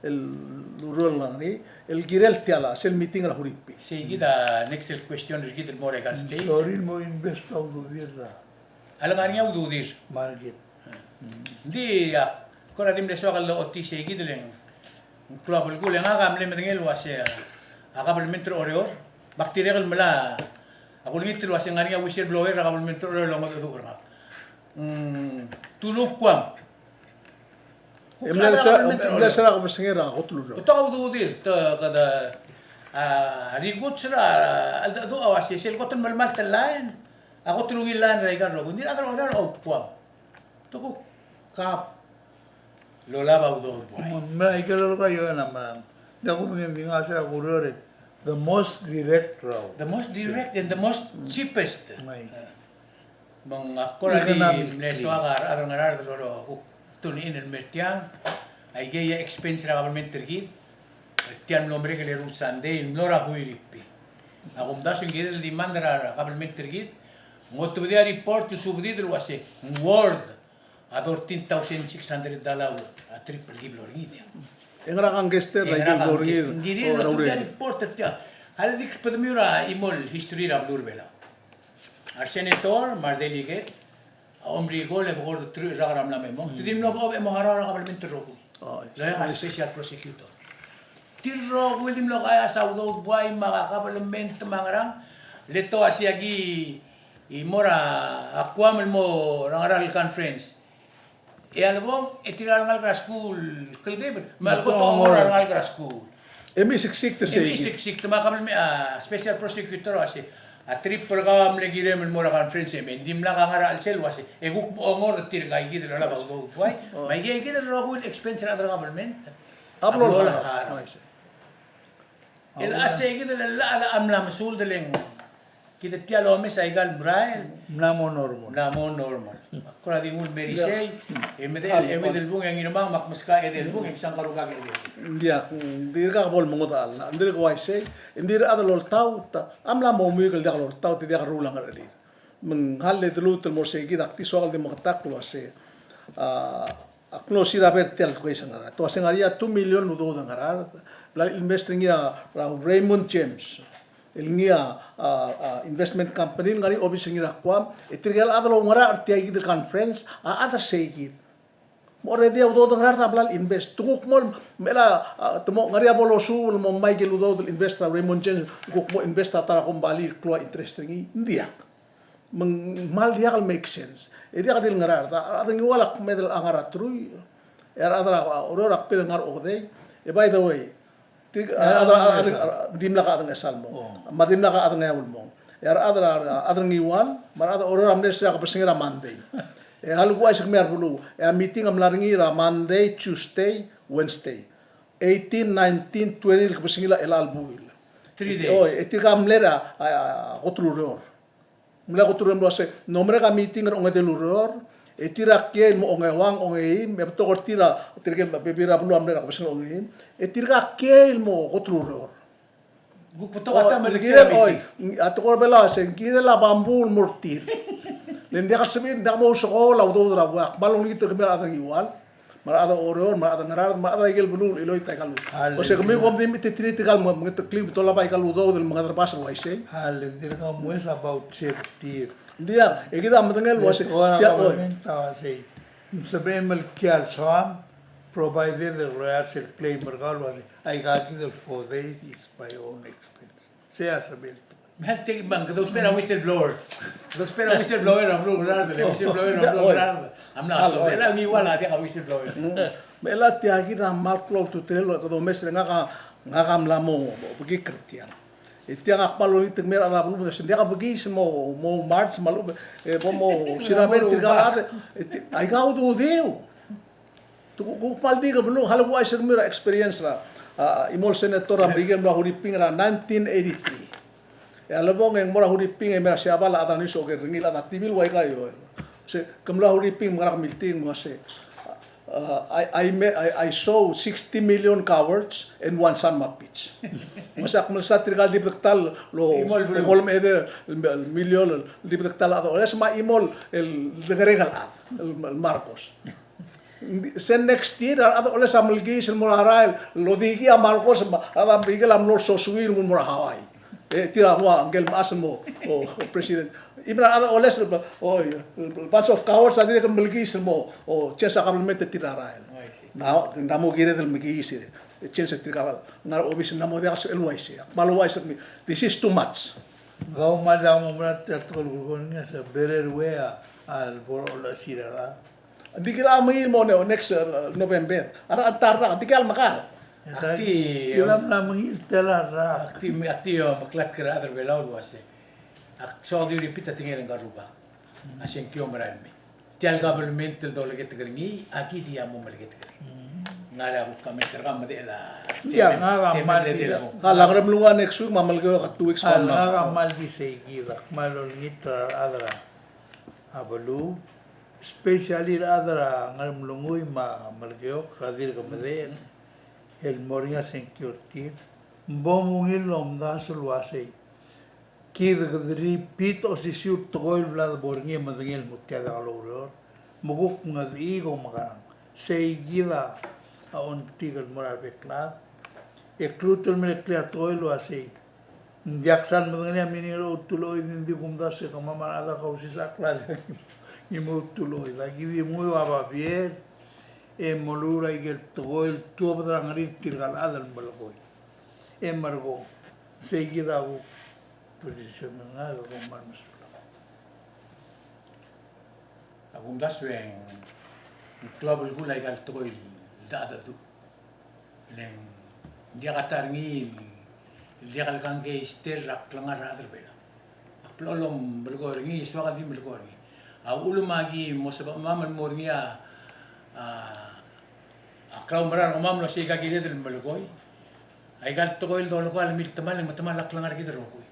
el ureor el ngar er ngii, el kirel tia el sel meeting er a Huriping. Sei kid a next el question er kid el mo er a ikal state. Sorir el mo invest a ududir er a. A le ngar er ngii a ududir. Market. Ng di a, kora di mle soak el ochotii sei kid el ng klou a belkul e ngak a mle medengei el uasei a kabelment er a Oreor, me ak dirrek el melai a kulengit el uasei ng ngar er ngii a whistleblower er a kabelment er a Oreor el longedecheduch er ngak. Mm, Tulu Guam. E mle se, e mle se er a kebesengei er a kot el ureor. Betok a ududir, te, kede, a, rikuts er a, a, a, a, uasei, sel kot el melemalt el line, a kot el ungil line er a ikal rokui. Ng di a rechad er a Oreor a oukuam. Te kuk kab lolab a udoud el buai. Me a ikel lolekoi a ioen a merang. Ng di a kuk ng di ngar er a ureor, the most direct route. The most direct and the most cheapest. Ngai. Me ng ak kora di mle soak a rechad er a Ngaraard el lolekoi a kuk tune in el mer tiang. Aikei a expense er a kabelment er kid er tia el mlo merek el eru el Sunday el mlo er a Huiriping. A kumdasu e ng kirel el demand er a kabelment er kid, ng otebedii a report el subedid el uasei ng worth a thirteen thousand six hundred dollar a trip el ki blo er ngii. E ngera kangkei a step er a ki blo er ngii? Ng kirel el otebedii a report er tia. A le di kbedemiu er a chimo el history er a beluu er a Belau. A resenator me a redelegate a omrikol e bekord el teruich el rak er a mla me mong. Te di mlo bo e mo harau er a kabelment el rokui. Loia a special prosecutor. Tir el rokui el di mlo kaias a udoud el buai me a kabelment me a ngerang. Le te uasei aki mo er a Guam el mo er a ngera el conference. E a lebong, e tirka el ngalek er a skuul el kldibel, me a lekot a ongor a rengalek er a skuul. E miseksik te sei. E miseksik te me a kabelment, a special prosecutor a uasei, a trip er kau a mle kirem el mo er a conference e me ng dimlak a ngar er a chelsel el uasei, e kuk mo ongor er tirka ikid el olab a udoud el buai, me aikei kid el rokui el expense er a rechad er a kabelment a blo el harau. El uasei kid el llach a mla mesuub el deleng. Kid tia el omes a ikal merael. Mla mo normal. Mla mo normal. Kora di nguu el mer isei, e medechel, e medechel el bung e a Ngirmang, me ak meskak a edei el bung, e msang karukak a edei el bung. Ng diak, ng dirkak bo lemengodech a llach, ng dirk uaisei, e ng dirk a chad el oltaut, a mla mo omuik el diak loltaut, e diak leruul a ngerechelir. Me ng hal le deluut el mo er sei kid, ak di soak el di meketakl el uasei. A, ak mlo sir a ber tia el case er a Ngaraard. Te uasei ng ngar er ngii a two million el udoud er a Ngaraard. Bla el invest er ngii a, a Raymond James. El ngii a, a, a investment company, el ngar er ngii a obis er ngii er a Guam. E tirke el chad el oungerachel er tia kid el conference, a chad er sei kid. Me already a udoud er a Ngaraard a bla el invest. Te kuk mo, me a, a, te mo ngar er ngii a bo losuub el mo ngmai ikel udoud el invest er a Raymond James, kuk mo invest er a ta er a kombalii el klou a interest er ngii. Ng diak. Me ng kmal diak el make sense. E diak di le Ngaraard, a rechad er a Ngiwal a kmeed el ngar er a teruich, e a rechad er a Oreor a kmeed el ngar er a okedei. E by the way, tirka, a rechad er a, a rechad er a, dimlak a chad er a Ngesar el mong. Me a dimlak a chad er a Ngeaur el mong. E a rechad er a, a rechad er a Ngiwal me a rechad er a Oreor a mle se er a kebesengei er a Monday. E a lekuchais er kemiu a rebeluu, e a meeting a mla er ngii er a Monday, Tuesday, Wednesday. Eighteen, nineteen, twenty el kebesengil a chelecha el buil. Three days. Oi, e tirka a mle er a, a, a, kot el ureor. Mle kot el ureor el uasei, ng merek a meeting er a ongedei el ureor, e tir a kiei el mo ongeuang, ongeim, e betok er tir a, tirke el bebil er a beluu a mle er a kebesengil a ongeim, e tirka a kiei el mo kot el ureor. Kuk betok a ta me ng kirel, oi, a tekoi er a Belau a uasei, ng kirel a bambuu el mo er tir. Le ng diak el sebechir, ng diak mo ousekool a udoud er a buai, ak kmal olengit er kemiu a rechad er a Ngiwal. Me a rechad er a Oreor, me a rechad er a Ngaraard, me a rechad er a ikel beluu el chiloit a ikal udoud. Uasei kemiu kom di mechititerir tirka el mengeteklii me te olab a ikal udoud el mengederbas el uaisei. A le dirk omes about safety. Ng diak, e kid a medengei el uasei. Tia, oi. Ng sebechem el kiei el soam, provided el loia sel claim er kau el uasei, aika kid el four days is by own expense. Sei a sebechel. Me a tia, me ng kede ousbech er a whistleblower. Kede ousbech er a whistleblower er a beluu er a Ngaraard, whistleblower er a beluu er a Ngaraard. A mla, a Ngiwal a diak a whistleblower. Me a tia kid a kmal klou a ultutelel, kede omes er ngak a, ngak a mla mo, mo bekikl er tiang. E tiang a kmal olengit er kemiu a rechad er a beluu, me ng diak a bekiis mo, mo march, me a lechub e bo mo siraber tirka el chad, e ti-, aika ududiu. Te kuk, kuk kmal di kebelung, a lekuchais er kemiu er a experience er a, a, chimo el senator er a Merikel el mla er a Huriping er a nineteen eighty-three. E a lebong e ng mo er a Huriping e mei er a Siabal a chad er a news a oker er ngii el chad a tibil ua ika el. Se, ke mlo er a Huriping me ngera ke miltik me ng uase, uh, I, I, ma- I, I saw sixty million cowards and one son of a bitch. Me se ak mlsa tirka el di bedektal el, chimo el beluu, okolem edei el, el million el di bedektal a chad a oles me a chimo el dengerenger el chad, el, el Marcos. Sel next year a rechad a oles a melkiis el mo er a rael, el lodikii a Marcos me a rechad er a Merikel a mlo sosuir el mo er a Hawaii. E tir a mo ngike el mechas el mo, o, president. Even a rechad a oles el, o, bunch of cowards a dirrek el melkiis el mo, o, change a government e tir a rael. Oh, I see. Ng di mo kired el mekiis e change tirka el ngar er a obis, ng mo diak el uaisei. Ak kmal uaisei, this is too much. Kau me a di mo mera tia el tekoi el kulekoi er ngii a se better way a, a lebo er a olechesir a rechad. Ng di kid a mengiil el mo ne-, next, uh, November. A rechad a ta el rak, ng di kid a lemekar. Ak di, kid a mla mengiil tia el rak. Ak di, ak di, uh, meklatk er a rechad er a Belau el uase, ak soak di repeat a tekingel ngka el rubak. A sengkio a merael mei. Tia el government el doleketek er ngii, a kid a mo meleketek er ngii. Ng ngar er ngii a kuk comment er ngka me de la. Ia, ngak a kmal di. A, a Ngeremlengui a next week, me a Melekeok a two weeks from now. Ngak a kmal di sei kid, ak kmal olengit er a rechad er a beluu, especially a rechad er a Ngeremlengui me a Melekeok a dirk medechel el mo er ngii a sengkio er tir. Ng bo mungil el omdasu el uasei, kid kede repeat osisiu el tekoi el bla de bo er ngii e medengei el mo tia diak loureor. Me kuk mengedechii e ko mekerang. Sei kid a ongtik el mo er a rebek el chad. E kluut el mle clear a tekoi el uasei, ng diak sal medengelii a meaning er a outulechoi, e ng di kumdasu e kemam a rechad er a Kausisechakl a diak ngii mo outulechoi. Aki di menguiu a babier e meruul a ikel tekoi el tuobed er a ngerir tirka el chad el melekoi. E merekong, sei kid a kuk position er ngak, e kom kmal mesulang. Ak omdasu e ng klou a belkul a ikal tekoi el dachedecheduch. Le ng diak a ta er ngii el diak el kangkei stel er a klengar er a rechad er a Belau. Ak blechoel el melekoi er ngii, soak el di melekoi er ngii. A uchul me aki mo sebechemam el mo er ngii a, a, a klaumerang er kemam el uasei ka kired el melekoi. Aika el tekoi el dolekoi a lemiltemall, e ng metemall a klengar er kid el rokui.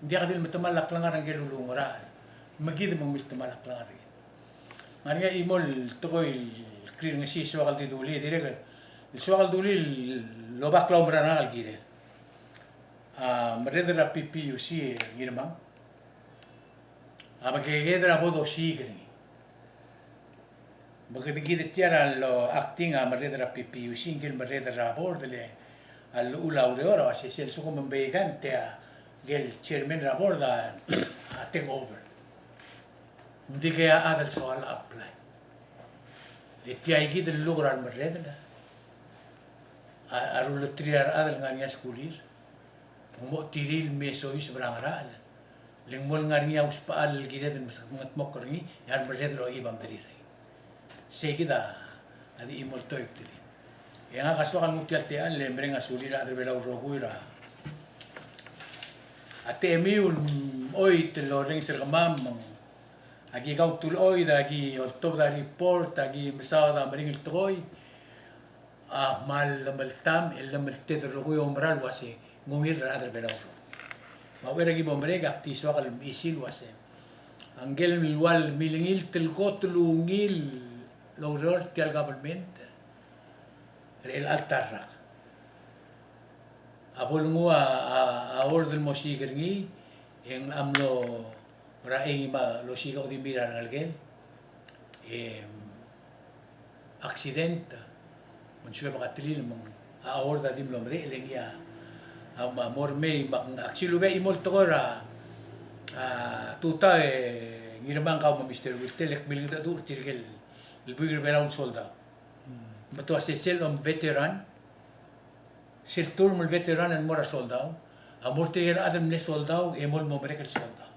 Ng diak di lemetemall a klengar er ngike el ulungerachel, me kid me ng miltemall a klengar er kid. Ngar er ngii a chimo el tekoi el kirirengesii el soak el di dulii, dirrek el soak el dulii el oba klaumerang er ngak el kirel. A merreder er a P P U C er Ngirmang a mekeked er a bo dosiik er ngii. Me kede kid tia el acting a merreder er a P P U C, ngike el merreder er a board, le a llechul a ureor a uase sel lsekum ng vacant e a ngike el chairman er a board a, a take over. Ng dikea chad el soal apply. Le tia kid el llechul a remerreder a, a ruleterir a rechad el ngar er ngii a skulir. Ng mo tirir el me soiseb er a ngerachel. Le ng mo ngar er ngii a usbechall el kired el meskengedmokl er ngii, e a remerreder a ochib a mderir er ngii. Sei kid a di chimo el tekoi el kid. E ngak a soak el nguu tia el techall el mereng a sulir a rechad er a Belau el rokui er a, a techemiu el choit el orrenges er kemam, me ng aki kautuloid, aki oltobed a report, aki mesaod a meringel tekoi. A kmal llemeltaem el llemelted el rokui e oumera el uase ng ungil er a rechad er a Belau el rokui. Me a uchei er a ki bo merek, ak di soak el mechisii el uase a ngike el ua milengilt el kot el ungil el oureor er tia el government er chelecha el ta el rak. A bo lenguu a, a, a word el mo osiik er ngii, e ng mlo er a eim a losiik a odimir a rengelekel. E accident, me ng suebek a telil me ng a word a di mlo medechel e ngii a, a mo er mei me ak silubech a chimo el tekoi er a, a tutau e Ngirmang, kau me a Mister Wiltel, e kmelingedecheduch er tirke el buik er a Belau el soldau. Me te uase sel om veteran, sel term el veteran el mo er a soldau a mo er tirke el chad el mle soldau e mo el mo merek el soldau.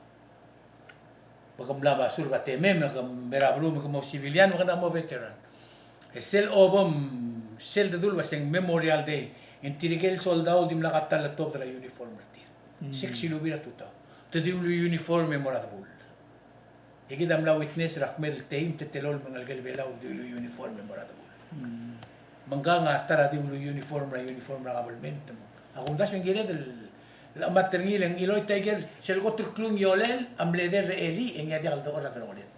Me ke mla basur a temem, me ke mei er a beluu me ke mo civilian, me ke mo veteran. E sel obom, sel dedu el uase ng Memorial Day, e ng tirke el soldau el dimlak a ta el letobed er a uniform er tir. Se ke silubii er a tutau. Te dilu uniform e mo er a debull. E kid a mla witness er a kmeed el teim, te telolem el ngelekel Belau el dilu uniform e mo er a debull. Me ngkang a ta er a dilu uniform er a, uniform er a government. A kumdasu e ng kired el Locha mad er ngii e ng chiloit a ikel, sel kot el klungiolel a mle dechor er a elii e ngii a diak el dechor er a delongeled.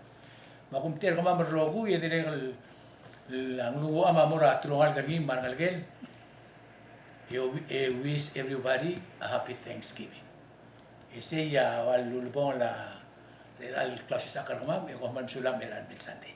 Me a kumtechei er kemam el rokui e dirrek el, el a nglunguuch a mo er a telungalek er ngii me a rengelekel. E, e wish everybody a happy Thanksgiving. E sei a ua lulebongel a, er a klausisechakl er kemam, e kom kmal mesulang er a mei el Sunday.